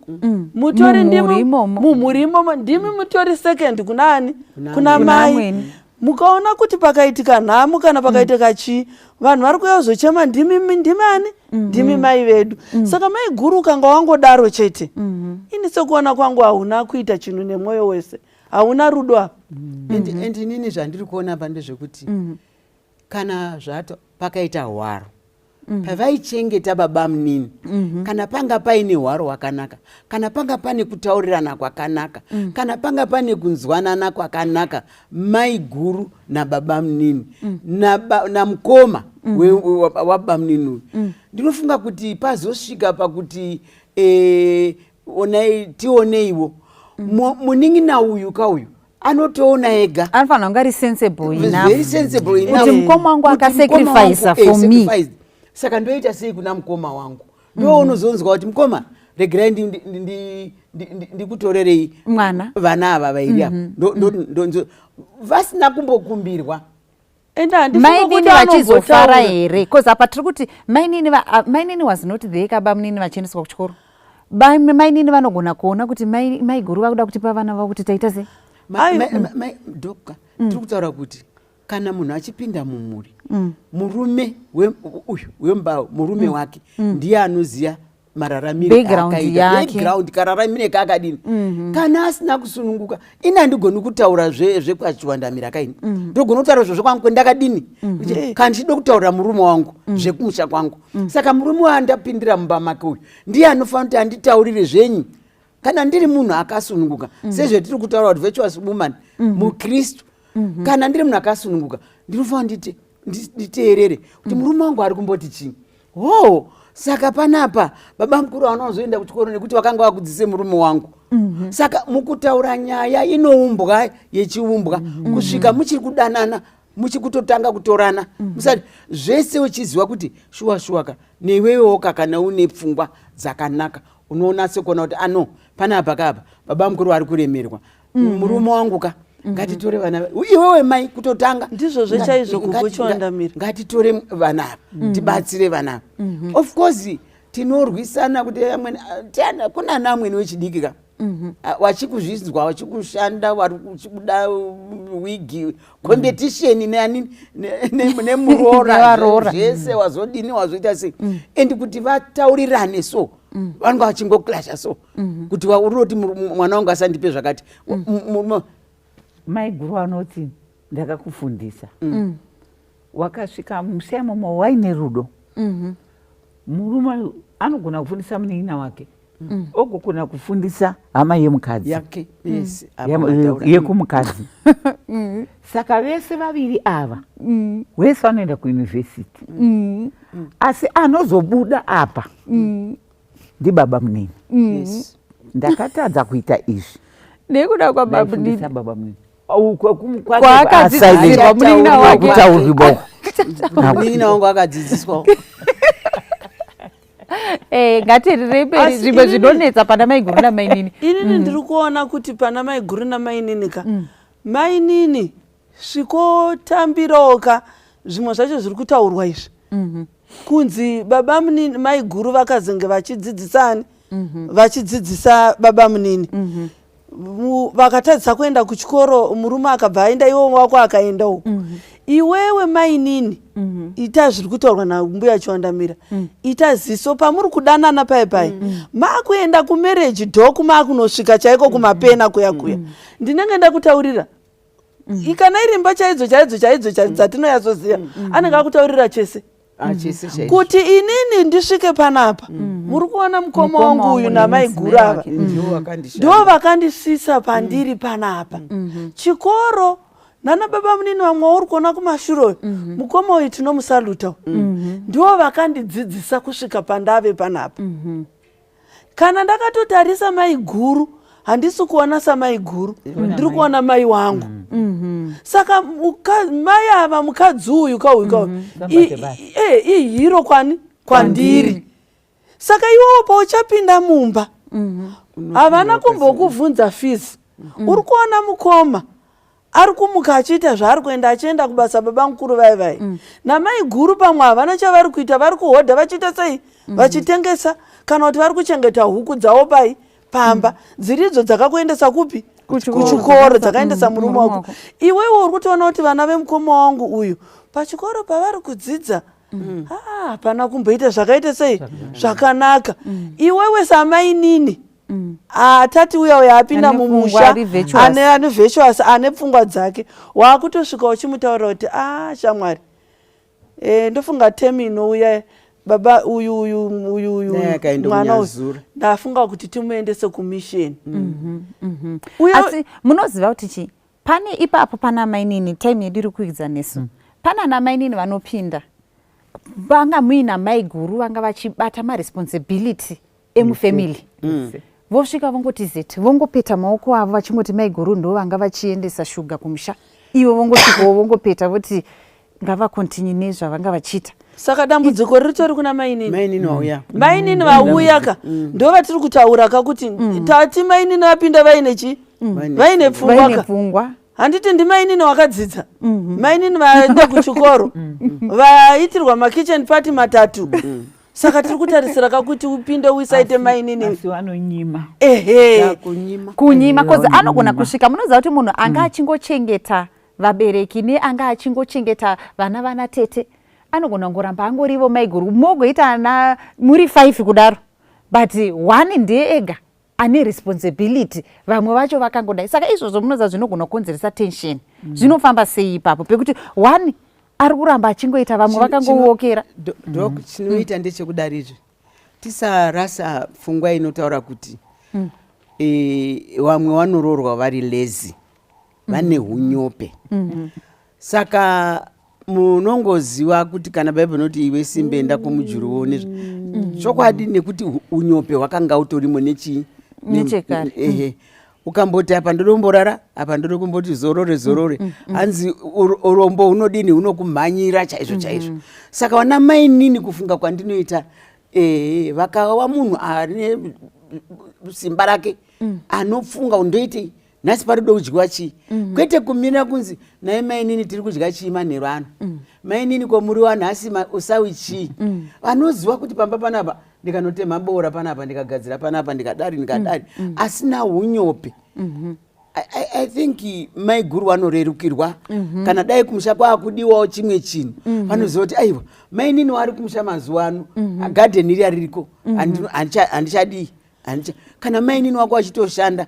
mutori Mumhuri ndimi imomo. Mumhuri imomo ndimi mutori second kuna ani? Kuna Kuna Kuna mai. amweni. Mukaona kuti pakaitika nhamo kana pakaitika chii, vanhu vari kuuya kuzochema ndimi. Ndimi ani? Ndimi mai vedu. Saka mai guru, ukanga wangodaro chete, ini sekuona kwangu hauna kuita chinhu nemwoyo wese, hauna rudo apa. And inini zvandiri kuona apa ndezvekuti kana zvato pakaita hwaro pavaichengeta baba munini, kana panga paine hwaro hwakanaka, kana panga pane kutaurirana kwakanaka, kana panga pane kunzwanana kwakanaka, mai guru nababa munini namukoma wababa munini uyu, ndinofunga kuti pazosvika pakuti onai tioneiwo munin'ina uyu kauyu anotoona ega. Anofanira kunge ari sensible enough Very sensible enough kuti mukoma wangu kuti mukoma akasacrifica wangu, for me. Sacrificed. Saka ndoita sei kuna mukoma wangu? Ndo unozonzwa kuti, "Mukoma, regerai ndikutorerei mwana." Vana ava vairi ava vasina kumbokumbirwa. Ende handifungi Mainini kuti vachizofara anombotaura. here? Because apa tiri kuti mainini mainini was not there kaba munini vachiendeswa kuchikoro. Mainini vanogona kuona kuti maiguru vakuda kutipa vana vavo kuti taita sei? Ai, Doka, tiri kutaura kuti kana munhu achipinda mumhuri, murume uyu wemba, murume wake ndiye anoziva mararamire Background aakaita, yake. Background, kararamire kaakadini. Kana asina kusununguka, ini handigoni kutaura zvekwachiwandamira kaini. Ndogona kutaura zvo zvekwangu kwendakadini. Kuti kana ndichida kutaurira murume wangu zvekumusha kwangu, saka murume wandapindira mumba make uyu ndiye anofanira kuti anditaurire zvenyu. Kana ndiri munhu akasununguka, sezvetiri kutaura kuti virtuous woman mukristu, kana ndiri munhu akasununguka, ndinofanira nditeerere kuti murume wangu ari kumboti chii. Ho, saka panapa baba mukuru vanozoenda kuchikoro nekuti vakanga vakudzise murume wangu. Saka mukutaura nyaya inoumbwa yechiumbwa kusvika muchiri kudanana, muchikutotanga kutorana, musati zvese, uchiziva kuti shuwa shuwa ka newewoka, kana une pfungwa dzakanaka, unoona sekuona kuti ano panapa kapa baba mukuru vari kuremerwa, murume wangu ka, ngatitore vana iwewe mai kutotanga. Ndizvozvo chaizvo, kukuchiwandamira. Ngatitore vana ava, tibatsire vana ava. Of course tinorwisana kuti amweni kuna ana amweni wechidiki ka. Ah, vachikuzvinzwa, vachikushanda, vari kuchibuda wigi competition neani nemuroora. Nevaroora. Zvese wazodini, wazoita sei, and kuti vataurirane, so vanenge vachingoclasha, so kuti uroti mwana wangu asandipe zvakati. Maiguru anoti, "Ndakakufundisa, wakasvika musha imomo waine rudo." Murume anogona kufundisa munin'ina wake, ogogona kufundisa hama yemukadzi yake, yes, apo mataura. Yekumukadzi. Saka vese vaviri ava vese vanoenda kuyunivhesiti, asi anozobuda apa ndibaba munini. "Ndakatadza kuita izvi nekuda kwababa munini." Ndaifundisa baba munini. Uko Kwaakadzidzisirwa munin'ina wake. Hakutaurwi boko. Munin'ina wangu akadzidziswawo. Ngatienderei mberi. Asi Zvimwe zvinonetsa pana maiguru namainini. Inini ndiri kuona kuti pana maiguru namainini ka, mainini svikotambirawo ka zvimwe zvacho zviri kutaurwa izvi, kunzi baba munini, maiguru vakazenge vachidzidzisani, vachidzidzisa baba munini. Vakatadzisa kuenda kuchikoro, murume akabva aenda, iwo wako akaenda uko. Iwewe mainini, ita zviri kutaurwa nambuya Chiwandamira. Ita ziso pamuri kudanana pai pai, maakuenda kumarriage doku, maakunosvika chaiko kumapena kuya kuya. Ndinenge ndakutaurira, kana iri imba chaidzo chaidzo chaidzo dzatinoyatsoziva, anenge akutaurira chese Ah, chese chaizvo. Kuti inini ndisvike panapa, muri kuona mukoma Mukoma wangu uyu wangu namaiguru nemudzimai ava wake. Ndiwo vakandishanda. Ndo vakandisvitsa pandiri panapa. Chikoro nana baba munini vamwe wauri kuona kumashure uyu, mukoma uyu tinomusaluta uyu, ndivo vakandidzidzisa kusvika pandave panapa. Kana ndakatotarisa maiguru, handisi kuona samaiguru, ndiri kuona mai wangu. Saka mai ava, mukadzi uyu kauyu kauyu Somebody basi. Ihero kwani kwandiri. Saka iwowo pauchapinda mumba, Havana kumbokuvhunza fees. Uri kuona mukoma ari kumuka achiita zvaari kuenda, achienda kubasa, baba mukuru vai vai namai guru pamwe havana chavari kuita, vari kuhodha, vachiita sei, vachitengesa, kana kuti vari kuchengeta huku dzavo pai pamba, dziridzo dzakakuendesa kupi? Kuchikoro. Kuchikoro dzakaendesa murume Murume wako. wako. Iwewe uri kutoona kuti vana vemukoma wangu uyu pachikoro pavari kudzidza, ah, hapana kumboita zvakaita sei zvakanaka. Iwewe samainini atati uya uya apinda Ane pfungwa, mumusha, ari virtuous. Ane virtuous, ane pfungwa dzake, waakutosvika uchimutaurira kuti, "A shamwari, ndofunga temu inouya baba uyu uyu uyu uyu Dai akaenda mwana uyu kuNyazura. ndafunga kuti timuendese kumisheni." Uye Asi munoziva kuti chii pane ipapo pana mainini? Time yedu iri kuidza nesu. Pana ana mainini vanopinda, vanga muina mai guru vanga vachibata maresponsibility emufamily, vosvika vongoti zeti, vongopeta maoko avo vachingoti mai guru ndo vanga vachiendesa shuga kumusha. Ivo vongosvikawo vongopeta, voti ngavacontinue nezvavanga vachiita. Saka dambudziko riritori kuna mainini. Mainini wauya. Mainini vauya ka, ndo vatiri kutaura ka kuti tati mainini vapinda vaine chi Vaine vaine pfungwa vaine ka. Pfungwa. Handiti ndimainini wakadzidza, mainini vaenda kuchikoro, vaitirwa makitchen party matatu? Saka tiri kutarisira kakuti upinde uisaite mainini. Asi vanonyima. Ehe. Kunyima. Kunyima cause Vanonyima. anogona kusvika, munoziva kuti munhu anga achingochengeta vabereki neanga achingochengeta vana, vana tete, anogona kungoramba angorivo maiguru. Mogoita ana muri 5 kudaro, but one ndiye ega ane responsibility, vamwe vacho vakangodai. Saka izvozvo munoziva zvinogona kukonzeresa tension. Zvinofamba sei ipapo pekuti one ari kuramba achingoita, vamwe vakangookera? Doc, chinoita ndechekudari izvi, tisarasa pfungwa inotaura kuti vamwe vanoroorwa vari lazy, vane unyope. Saka munongoziva kuti kana Bhaibheri inoti, "Iwe simbe, enda kumujuru uone," chokwadi, nekuti unyope hwakanga utorimo nechii? Nechekare. Ehe, ukamboti apa ndoda kumborara, apa ndoda kumboti zorore zorore, hanzi urombo hunodini? Hunokumhanyira chaizvo chaizvo. Saka vana mainini, kufunga kwandinoita, vakava munhu ane simba rake, anofunga undoitei nhasi, parikuda kudyiwa chii, kwete kumira kunzi, "Nai mainini, tiri kudya chii manheru ano? Mainini, komuriwa nhasi usawi chii?" Vanoziva kuti pamba panapa ndikanotema bora panapa, ndikagadzira panapa, ndikadari ndikadari, asina unyope. I think maiguru vanorerukirwa kana dai kumusha kwaakudiwawo chimwe chinhu, vanoziva kuti aiwa, mainini wari kumusha mazuva ano, gadheni riya ririko, handichadii, kana mainini wako achitoshanda,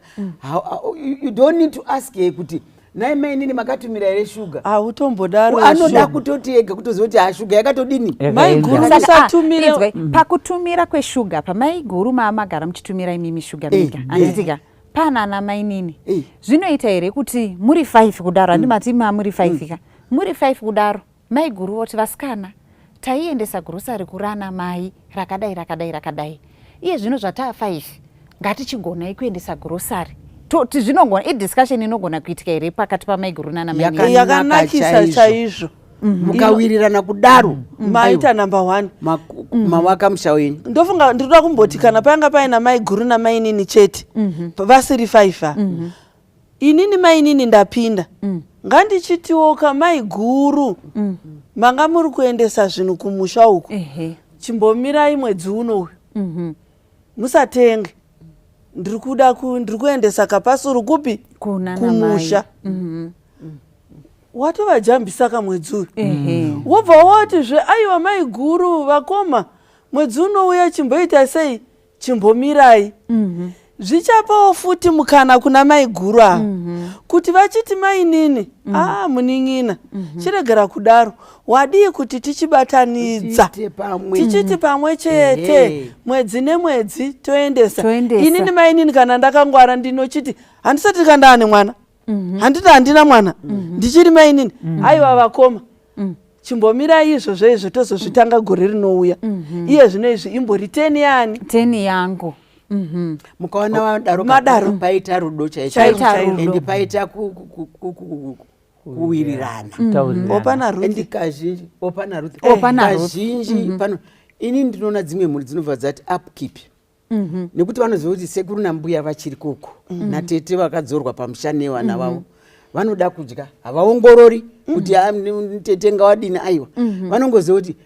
you don't need to ask her kuti, "Nai mainini, makatumira here shuga?" Hautombodaro. Anoda kutoti ega kutoziva kuti ha, shuga yakatodini. Maiguru Saka, ah, musatumire. inzwai, pakutumira kweshuga, pamaiguru maamagara muchitumira imimi shuga mega, handitika? Pana ana mainini, zvinoita here kuti muri 5 kudaro? Handi mati ma muri 5 ka? Muri 5 kudaro, maiguru voti, "Vasikana, taiendesa grocery kurana mai rakadai rakadai rakadai. Iye zvino zvataa 5, ngatichigonai kuendesa grocery." Toti zvinogona, idiscussion inogona kuitika here pakati pamaiguru nana mainini? Yakanakisa Chaizvo. chaizvo. Mukawirirana kudaro, Maita number one. Mawaka musha wenyu. Ndofunga ndinoda kumboti kana panga paina maiguru namainini chete, vasiri five, a inini mainini ndapinda, ngandichitiwo kamaiguru, manga muri kuendesa zvinhu kumusha uku, chimbomirai mwedzi uno uyu, musatenge, ndiri kuda ndiri kuendesa kapasuru kupi? Kuna Kumusha. namai. Watovajambisa kamwedzi uyu, wobva watizve, "Aiwa maiguru, vakoma, mwedzi unouya chimboita sei, chimbomirai." Zvichapawo futi mukana kuna maiguru ava kuti vachiti, "Mainini, a munin'ina, chiregera kudaro, wadii kuti tichibatanidza?" Tiite pamwe. Tichiti pamwe chete, mwedzi nemwedzi toendesa. Toendesa. Inini mainini, kana ndakangwara, ndinochiti handisati kandaane mwana, handiti handina mwana, ndichiri mainini. "Aiwa vakoma, chimbomirai izvozvo izvo, tozozvitanga gore rinouya. Iye zvino izvi imbori 10 yani." 10 yangu. Mukaona vadaro, Madaro. paita rudo chaizvo. Chaizvo, Paita chaizvo. rudo. Ende paita kuwirirana. Kutaurirana. Opana Ruth. Ende kazhinji opana Ruth. Opana Ruth. Kazhinji pano ini ndinoona dzimwe mhuri dzinobva dzati upkeep. Nekuti vanoziva kuti sekuru nambuya vachiri koko, natete vakadzorwa pamusha nevana vavo vanoda kudya. Havaongorori kuti, "Ah, tete ngawadini." Aiwa, vanongoziva kuti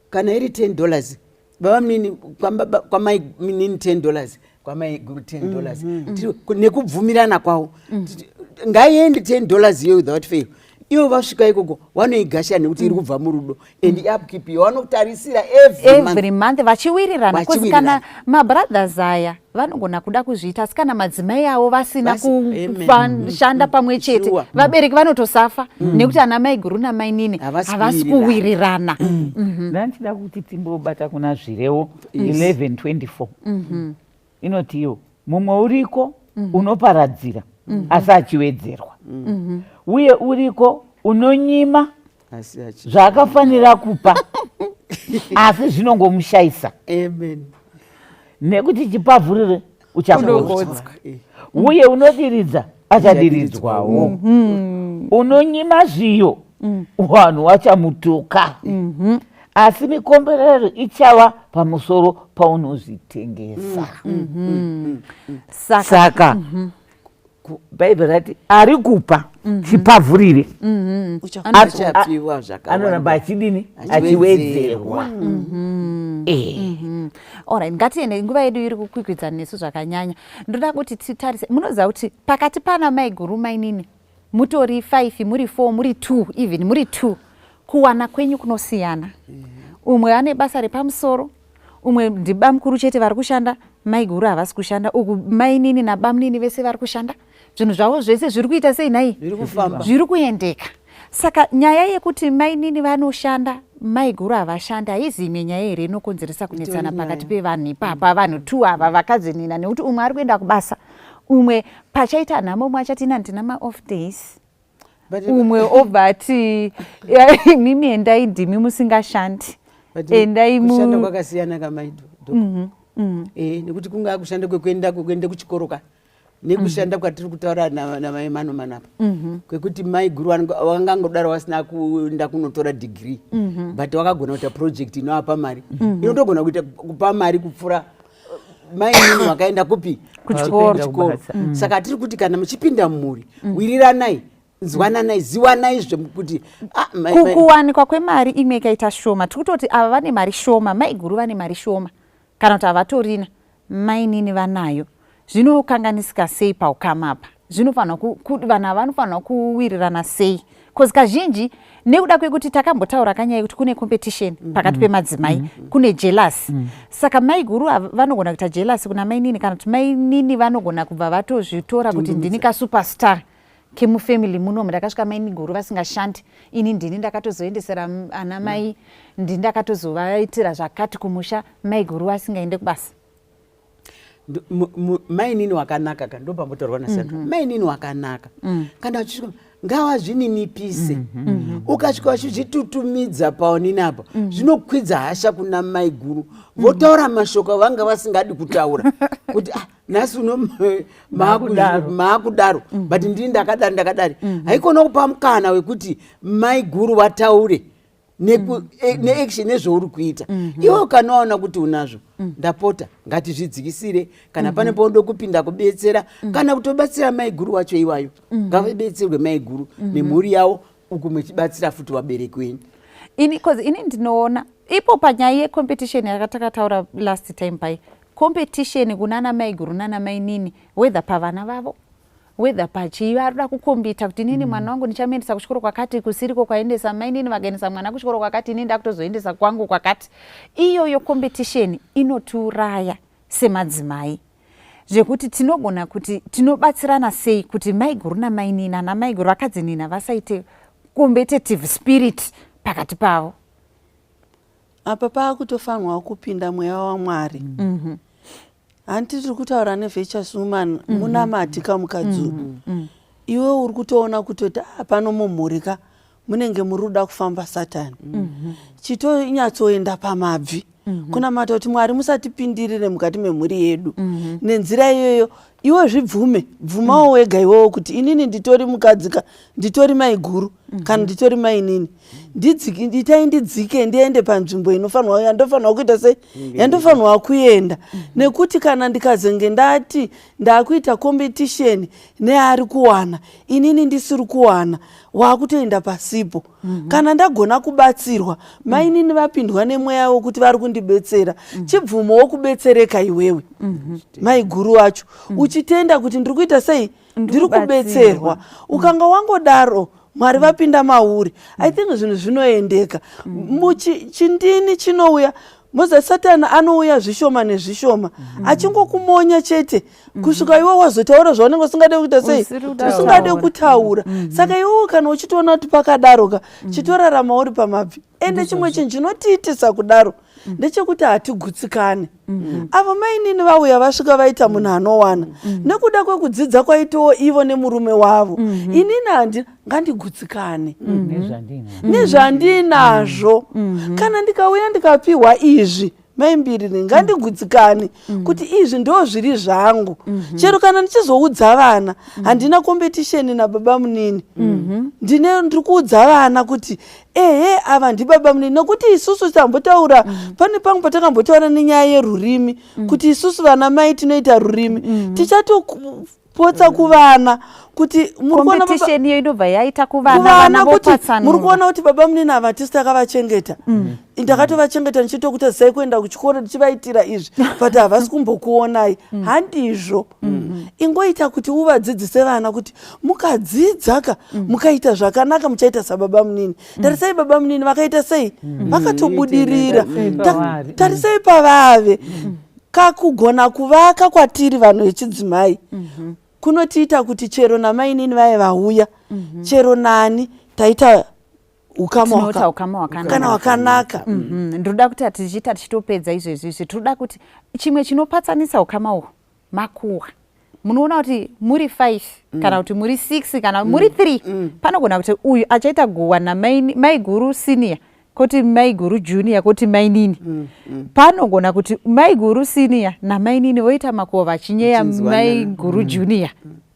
kana iri $10, baba munini, kwamai munini $10, kwamai guru $10. Nekubvumirana kwavo, ngaiende $10 iyoyo without fail. Ivo vasvika ikoko vanoigashira nekuti iri kubva murudo and upkeep yavanotarisira every month. Every month vachiwirirana. 'Cause Vachiwirirana. kana mabrothers aya vanogona kuda kuzviita, asi kana madzimai avo vasina Amen. kushanda pamwe chete, vabereki vanotosafa nekuti ana mai guru namainini Havasi havasi kuwirirana. Kuwirirana. Ndandichida kuti timbobata kuna Zvirevo 11:24. Inoti iyo, mumwe uriko unoparadzira asi achiwedzerwa, uye uriko unonyima Asi zvaakafanira kupa, asi zvinongomushayisa. Amen. Nekuti chipavhurire uchakodzwa, uye unodiridza achadiridzwawo. Unonyima zviyo vanhu vachamutuka, asi mikomberero ichava pamusoro paunozvitengesa. Saka Saka Bhaibheri rati ari kupa chipavhurire Achapiwa zvakawanda. Anoramba achidini? Achiwedzerwa. Achiwedzerwa. Eh. Alright, ngatiende, nguva yedu iri kukwikwidzana nesu zvakanyanya. Ndoda kuti titarise, munoziva kuti pakati pana mai guru, mainini, mutori 5, muri 4, muri 2, even muri 2, kuwana kwenyu kunosiyana. Umwe ane basa repamusoro, umwe ndibamukuru chete vari kushanda, mai guru havasi kushanda. Uku mainini nabamunini vese vari kushanda, zvinhu zvavo zvese zviri kuita sei nhai? Zviri kufamba. Zviri kuendeka. Saka nyaya yekuti mainini vanoshanda, mai guru havashandi, haizi imwe nyaya here inokonzeresa kunetsana Itori pakati nyaya. pevanhu ipapa, vanhu two ava vakadzinina? Nekuti umwe ari kuenda kubasa, umwe pachaita nhamo, umwe achati, "Ina ndina maoff days." Umwe obva ati, "Mimi endai, ndimi musingashandi." But Endai kushanda kwakasiyana kamaito. Eh, nekuti kungaa kushanda kwekuenda kuchikoro ka, nekushanda kwatiri kutaura namai Manomano apa, kwekuti mai guru vangangodaro vasina kuenda kunotora degree, but vakagona kuita project inoapa mari, inotogona kuita kupa mari kupfuura mai nini vakaenda kupi? Kuchikoro. Kuchikoro. Kubasa. Saka tiri kuti kana muchipinda mumhuri, wiriranai, nzwananai, ziwanai zvekuti ah, Kuwanikwa kwemari imwe ikaita shoma, tiri kutoti ava vane mari shoma, mai guru vane mari shoma kana kuti havatorina, mainini vanayo, zvinokanganisika sei paukama apa? Zvinofanira vanhu ava vanofanira kuwirirana sei? 'Cause kazhinji nekuda kwekuti takambotaura kanyaya yekuti kune competition pakati pemadzimai, kune jealous. Saka mai guru vanogona kuita jealous kuna mainini, kana kuti mainini vanogona kubva vatozvitora kuti ndini kasuperstar kemufamily munomu, ndakasvika maini guru vasingashandi, ini ndini ndakatozoendesera ana mai, ndini ndakatozovaitira zvakati kumusha, mai guru vasingaende kubasa. Mainini wakanaka ka, ndopambotaurwa naSandra, mainini wakanaka kana uchisvika ngavazvininipise. Ukasvika uchizvitutumidza paonini apa, zvinokwidza hasha kuna mai guru, votaura mashoko avanga vasingadi kutaura kuti, "Ah, nhasi uno Maakudaro. maakudaro, but ndini ndakadari ndakadari." Haikona kupa mukana wekuti mai guru vataure neaction nezvauri kuita iwe. Ukanoona kuti unazvo, ndapota ngatizvidzikisire. Kana pane paunoda kupinda kubetsera kana kutobatsira mai guru wacho iwayo, ngavabetserwe mai guru nemhuri yavo, uku muchibatsira futi vabereki wenyu. Ini, 'cause ini ndinoona ipo panyaya yecompetition yakatakataura last time pai, competition kunana mai guru nana mainini, whether pavana vavo, whether pachii, varikuda kucompeta kuti inini mwana wangu ndichamuendesa kuchikoro kwakati kusiriko kwaendesa mainini. Vakaendesa mwana kuchikoro kwakati, inini ndakutozoendesa kwangu kwakati. Iyoyo competition inotiuraya semadzimai, zvekuti tinogona kuti tinobatsirana sei kuti mai guru namainini, ana mai guru vakadzinina, vasaite competitive spirit pakati pavo? Apa paakutofanirwa kupinda mweya waMwari. Hanti tiri kutaura nevirtuous woman? Munamati kamukadzi uyu. Iwe uri kutoona kutoti, ah, pano mumhuri ka munenge muri kuda kufamba Satani. Chitonyatsoenda pamabvi kunamata kuti, "Mwari, musatipindirire mukati memhuri yedu." Nenzira iyoyo iwe zvibvume, bvumawo wega iwewo kuti inini nditori mukadzi ka, nditori mai guru kana nditori mainini. Ndidziki- Itai ndidzike ndiende panzvimbo inofanirwa yandofanirwa kuita sei, yandofanirwa kuenda, nekuti kana ndikazenge ndati ndakuita competition neari kuwana, inini ndisiri kuwana, waakutoenda pasipo. Kana ndagona kubatsirwa, mainini vapindwa nemweya wekuti vari kundibetsera, chibvumowo kubetsereka iwewe, maiguru wacho, uchitenda kuti ndiri kuita sei, ndiri kubetserwa. Ukanga wangodaro, Mwari vapinda mauri, I think zvinhu zvinoendeka. Chindini chinouya moza, Satani anouya zvishoma nezvishoma achingokumonya chete kusvika iwe wazotaura zvaunenge usingade kuita sei, Usiri kuda usingade kutaura. Kutaura. Saka iwewe kana uchitoona kuti pakadaroka, chitorarama uri pamabvi. Ende chimwe chinhu chinotiitisa kudaro ndechekuti hatigutsikane. Avo mainini vauya, vasvika vaita munhu anowana nekuda kwekudzidza kwaitawo ivo nemurume wavo. Inini handi ngandigutsikane Nezvandina. Nezvandinazvo. Kana ndikauya ndikapiwa izvi, maimbiriri, ngandigutsikane kuti izvi ndo zviri zvangu. Chero kana ndichizoudza vana, handina competition nababa munini. Ndine ndiri kuudza vana kuti ehe, ava ndibaba munini, nekuti isusu tambotaura pane pamwe patakambotaura nenyaya yerurimi, kuti isusu vana mai tinoita rurimi, tichatopotsa kuvana kuti muri kuona Competition iyo inobva yaita kuvana, kuvana vana kuti muri vopatsanura. Kuona kuti baba munini ava tisi takavachengeta, ndakatovachengeta ndichitokutadzisai kuenda kuchikoro, ndichivaitira izvi, but havasi kumbokuonai. Handizvo. Ingoita kuti uvadzidzise vana kuti mukadzidza ka, mukaita zvakanaka, muchaita sababa munini. Tarisai baba munini vakaita sei, vakatobudirira. Pavari. Tarisai pavave. Kakugona kuvaka kwatiri vanhu vechidzimai kunotiita kuti chero namainini vaye vauya, chero nani, taita ukama Tinoita ukama hwakanaka. Kana hwakanaka. Ndinoda kuti tichiita tichitopedza izvezvi izvi, tinoda kuti chimwe chinopatsanisa ukama uhwu makuhwa. Munoona kuti muri 5 kana kuti muri 6 kana muri 3, panogona kuti uyu achaita guhwa namaiguru senior, koti maiguru junior, koti mainini. Panogona kuti maiguru senior namainini voita makuhwa vachinyeya Vachinzwanana. maiguru junior,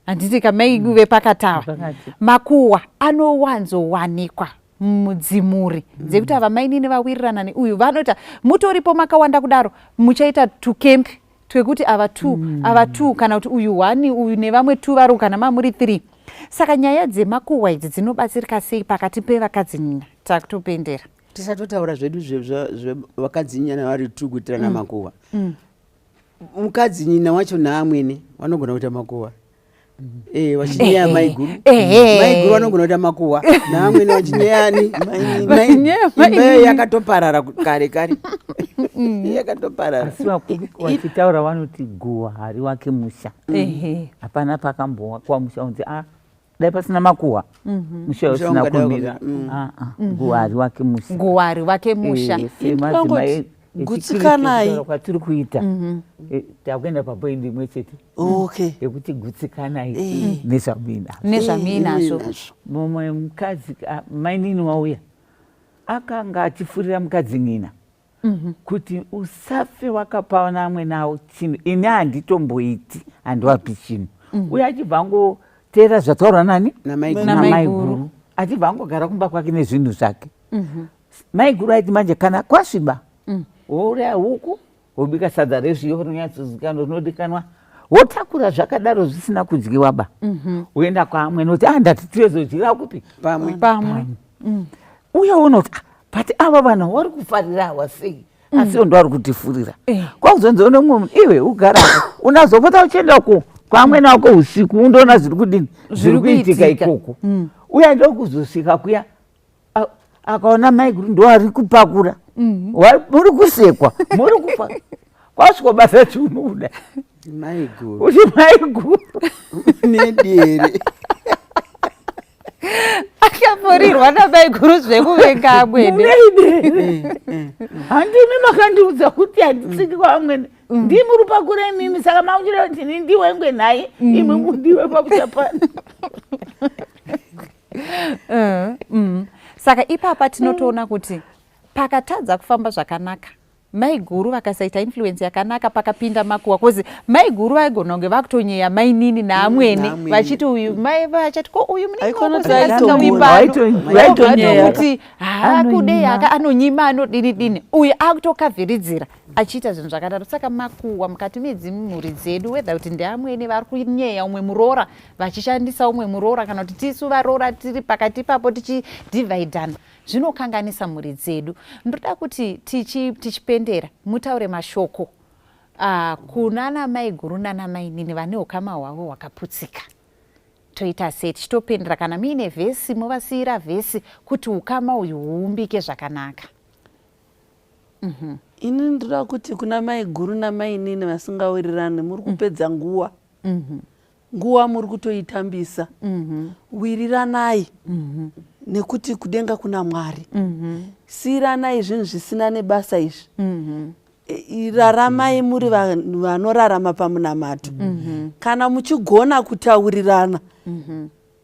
handiti kamai vepakatava. Pakati. Makuhwa anowanzowanikwa mudzimuri dzekuti ava mainini vawirirana neuyu, vanoita mutoripo makawanda kudaro, muchaita tucamp twekuti ava two, ava two, kana kuti uyu one, uyu nevamwe two vari, kana mamuri three. Saka nyaya dzemakuhwa idzi dzinobatsirika sei pakati pevakadzi nyina? Takutopendera. Tisatotaura zvedu zvevakadzi nyina vari tu kuitirana makuhwa. Mukadzi nyina wacho naamwene vanogona kuita makuhwa, vachinyeya maiguru. Maiguru vanogona kuita makuhwa naamwene vachinyeyani. Vachinyeya Imba mainini. yakatoparara kare kare, yakatoparara. Asi vakuru vachitaura vanoti guhwa hari wake musha. Hapana pakambowakwa musha unzi a dai pasina makuhwa musha Musha usina ungadai kumira. wakamira. Ah, ah, guhwa hari wake musha. Guhwa hari wake musha. Semadzimai Ndinongoti gutsikanai. echikristu kwatiri kuita, takuenda papoint imwe chete yekuti gutsikanai nezvamuinazvo. Nezvamuinazvo. Mumwe mukadzi, mainini wauya, akanga achifurira mukadzi ng'ina kuti usafe wakapa namwe nawo chinhu, ini handitomboiti, handiwapi chinhu. Uye achibva angoteera zvataurwa nani? Namaiguru. Namaiguru. Namaiguru. Achibva angogara kumba kwake nezvinhu zvake. Maiguru aiti manje kana kwasviba, wouraya huku, wobika sadza rezviyo rinonyatsozikanwa rinodikanwa, wotakura zvakadaro zvisina kudyiwa ba, woenda kwaamwene kuti ah, ndati tirezodyira kupi? Pamwe. Pamwe. Uye unoti, "Ah, but ava vanhu vari kufarira awa sei, asi ivo ndo vari kutifurira." Kwakuzonzi une mumwe munhu, iwe ugarako, unazopota uchienda ku kwaamwene wako usiku, undoona zviri kudini, zviri kuitika kuitika. ikoko. Uye ndokuzosvika kuya, akaona maiguru ndo ari kupakura. Muri kusekwa, muri kupa, kwasvika basa chiunoda Maiguru kuti maiguru nedere. Akafurirwa namaiguru zvekuvenga amwene. Muneidere, handimi makandiudza kuti handitsiki kwamwene, ndimi uri pakura imimi, saka makuchira kuti ini ndiwengwe nhaye, imwe mundiwe pakuchapana. Saka ipapa tinotoona kuti pakatadza kufamba zvakanaka. Maiguru vakasaita influence yakanaka pakapinda makuwa cause maiguru vaigona kunge vakutonyeya mainini naamwene Naamwene. Vachiti uyu mai vachati ko uyu Haikona Vaitonyeya. kuti haakudei Anonyima. aka anonyima anodini dini uyu akutokavhiridzira achiita zvinhu zvakadaro. Saka makuwa mukati medzimhuri dzedu, whether kuti ndeamwene vari kunyeya umwe muroora vachishandisa umwe muroora, kana kuti tisu varoora tiri pakati ipapo tichidhivhaidhana, zvinokanganisa mhuri dzedu. Ndoda kuti tichipendera mutaure mashoko kunana maiguru nana mainini vane ukama hwavo hwakaputsika. Toita sei tichitopendera? Kana muine vhesi, movasiyira vhesi kuti ukama uyu huumbike zvakanaka. Ini ndoda kuti kuna maiguru namainini vasingawirirani, muri kupedza nguva, nguva muri kutoitambisa. Wiriranai, nekuti kudenga kuna Mwari. Siyiranai zvinhu zvisina nebasa izvi. Raramai muri vanhu vanorarama pamunamato. Kana muchigona kutaurirana,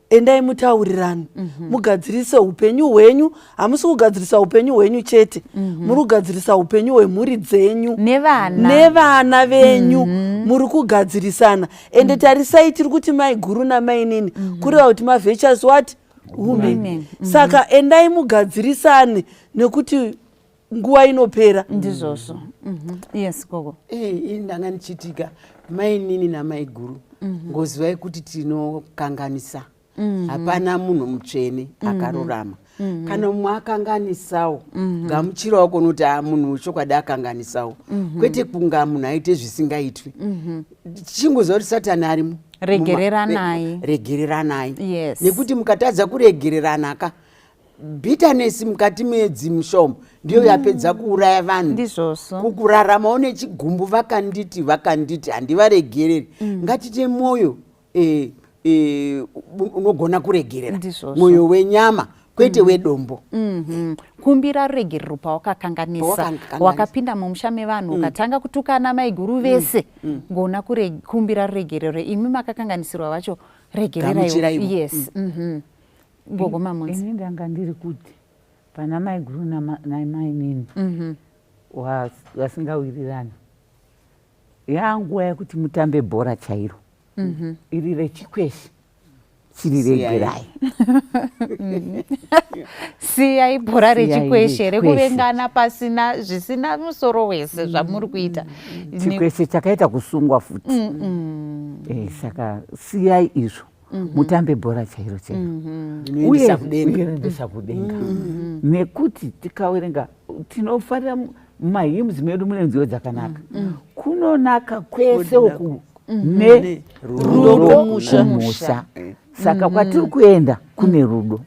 endai mutaurirane, mugadzirise upenyu hwenyu. Hamusi kugadzirisa upenyu hwenyu chete, muri kugadzirisa upenyu hwemhuri dzenyu nevana. Nevana venyu muri kugadzirisana. Ende tarisai, tiri kuti maiguru namainini, kureva kuti mavirtuous what? Women. Women. Saka endai mugadzirisane, nekuti nguva inopera. Ndizvozvo. Yes, gogo. Ini ndanga ndichitika mainini namaiguru, ngozivai kuti tinokanganisa. Hapana munhu mutsvene akarurama. Kana mumwe akanganisawo, gamuchirawo kunoti a munhu chokwadi akanganisawo, kwete kunga munhu aite zvisingaitwi. Tichingoziva kuti Satani arimo. Regereranai. Regereranai. Nekuti mukatadza kuregererana ka, bitterness mukati medzimushomo ndiyo yapedza kuuraya vanhu. Ndizvozvo. Kukuraramawo nechigumbu, vakanditi, vakanditi, handivaregereri. Ngatite mwoyo unogona kuregerera. Ndizvozvo. Mwoyo wenyama, kwete wedombo. Kumbira ruregerero pawakakanganisa. Pawakakanganisa. Wakapinda mumusha mevanhu ukatanga kutukana maiguru vese, gona kumbira ruregerero. Imi makakanganisirwa vacho, regereraiwo. Gamuchiraiwo. Yes. Gogo Mamunzi. Ini ndanga ndiri kuti pana maiguru namainini vasingawirirani, yanguva yekuti mutambe bhora chairo iri rechikweshe, chiriregerai. Siyai bhora Siyai rechikweshe rechikweshe. Rekuvengana pasina zvisina musoro wese zvamuri kuita. Chikweshe chakaita kusungwa futi. Saka siyai izvo, mutambe bhora chairo chairo. Inoendesa kudenga. Inoendesa kudenga, nekuti tikaverenga tinofarira mumahymns medu mune nziyo dzakanaka. Kunonaka kwese uku ne Rudo rudo kumusha. kumusha. Saka kwatiri kuenda kune rudo,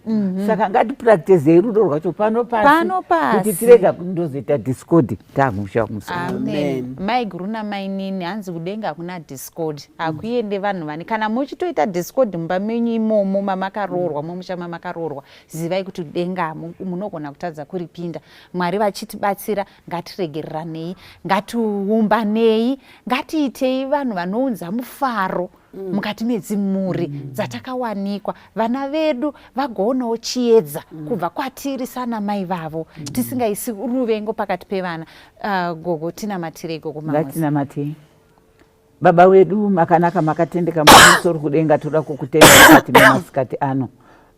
saka ngatipractisei rudo rwacho pano pasi, Pano pasi. kuti tirega kundozoita discord taakumusha kumusoro. Amen. Maiguru namainini, hanzi kudenga hakuna discord, hakuende vanhu vane. Kana muchitoita discord mumba menyu imomo mamakaroorwa, mumusha mamakaroorwa, zivai kuti denga munogona kutadza kuripinda. Mwari vachitibatsira, ngatiregereranei, ngatiumbanei, ngatiitei vanhu vanounza mufaro mukati medzimhuri dzatakawanikwa. Vana vedu vagoonawo chiedza kubva kwatiri sana mai vavo, tisingaisi ruvengo pakati pevana. Gogo, tinamatirei, gogo Mamosi. Ngatinamatei. Baba wedu makanaka, makatendeka, mumusoro kudenga, toda kukutenda mukati memasikati ano.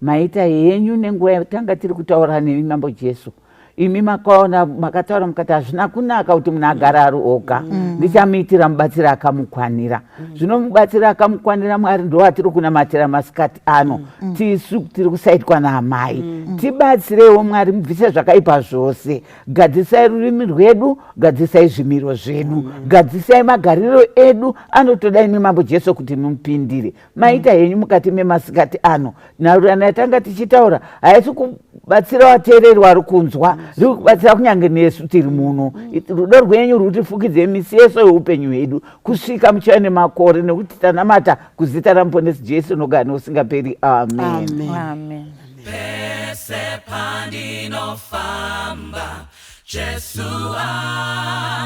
Maita henyu nenguva yatanga tiri kutaura nemi, Mambo Jesu. Imi makaona, makataura mukati hazvina kunaka kuti munhu agara ari oga, ndichamuitira mubatsiri akamukwanira. Zvino mubatsiri akamukwanira, Mwari, ndo atiri kunamatira masikati ano. Tisu tiri kusaitwa naamai, tibatsireiwo Mwari, mubvise zvakaipa zvose. Gadzisai rurimi rwedu, gadzisai zvimiro zvedu, gadzisai magariro edu anotoda imi, Mambo Jesu, kuti mupindire. Maita henyu mukati memasikati ano. Nhaurirano yatanga tichitaura haisi kubatsira vateereri vari kunzwa, riri kubatsira kunyange nesu tiri muno. Rudo rwenyu rutifukidze misi yese yeupenyu hwedu kusvika muchiva nemakore, nekuti tanamata kuzita raMuponesi Jesu nogara neusingaperi. Amen. Amen. Amen. Pese pandinofamba, Jesu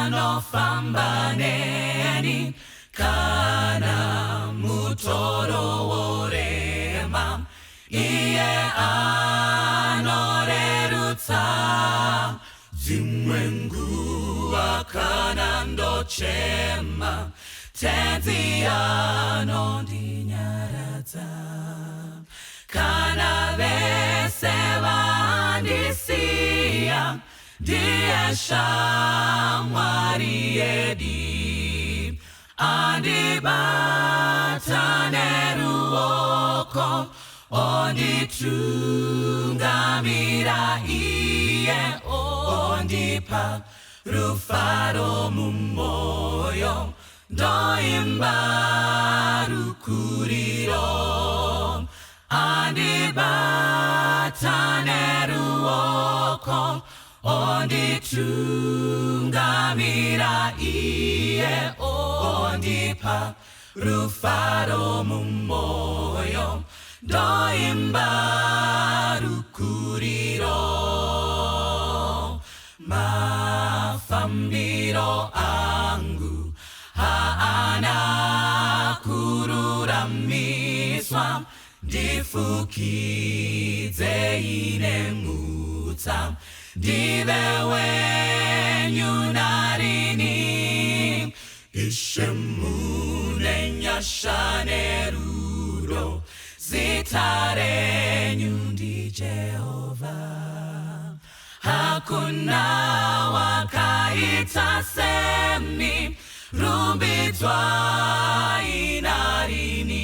anofamba neni. Kana mutoro worema, iye anorerutsa. Dzimwe nguva Kana ndochema, Tenzi anondinyaradza. Kana vese vandisiya, ndiye shamwari yedi. Andibata neruoko, onditungamira iye, ondipa rufaro mumoyo, ndoimba rukuriro. Andibata neruoko, onditungamira iye, ondipa rufaro mumoyo, ndoimba rukuriro. Mafambiro angu haana kururamiswa, ndifukidzei nemutsa, ndive wenyu narini. Ishe mune nyasha nerudo, zita renyu ndiJehovha. Hakuna wakaita semi, rumbidzwai narini.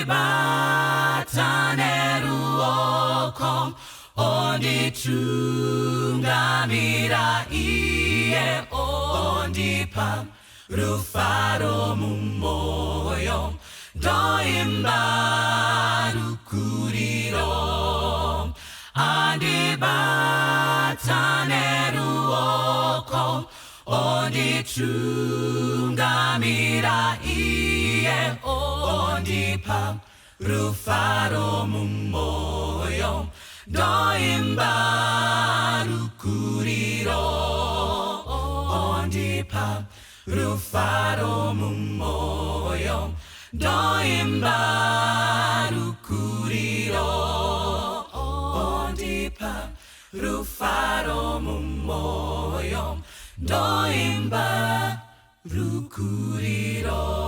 Andibata neruoko, onditungamira iye, ondipa rufaro mumoyo, ndoimba rukuriro. Andibata neruoko, onditungamira iye, ondipa rufaro mumoyo, ndoimba rukuriro. Ondipa rufaro mumoyo, ndoimba rukuriro. Ondipa rufaro mumoyo, ndoimba rukuriro.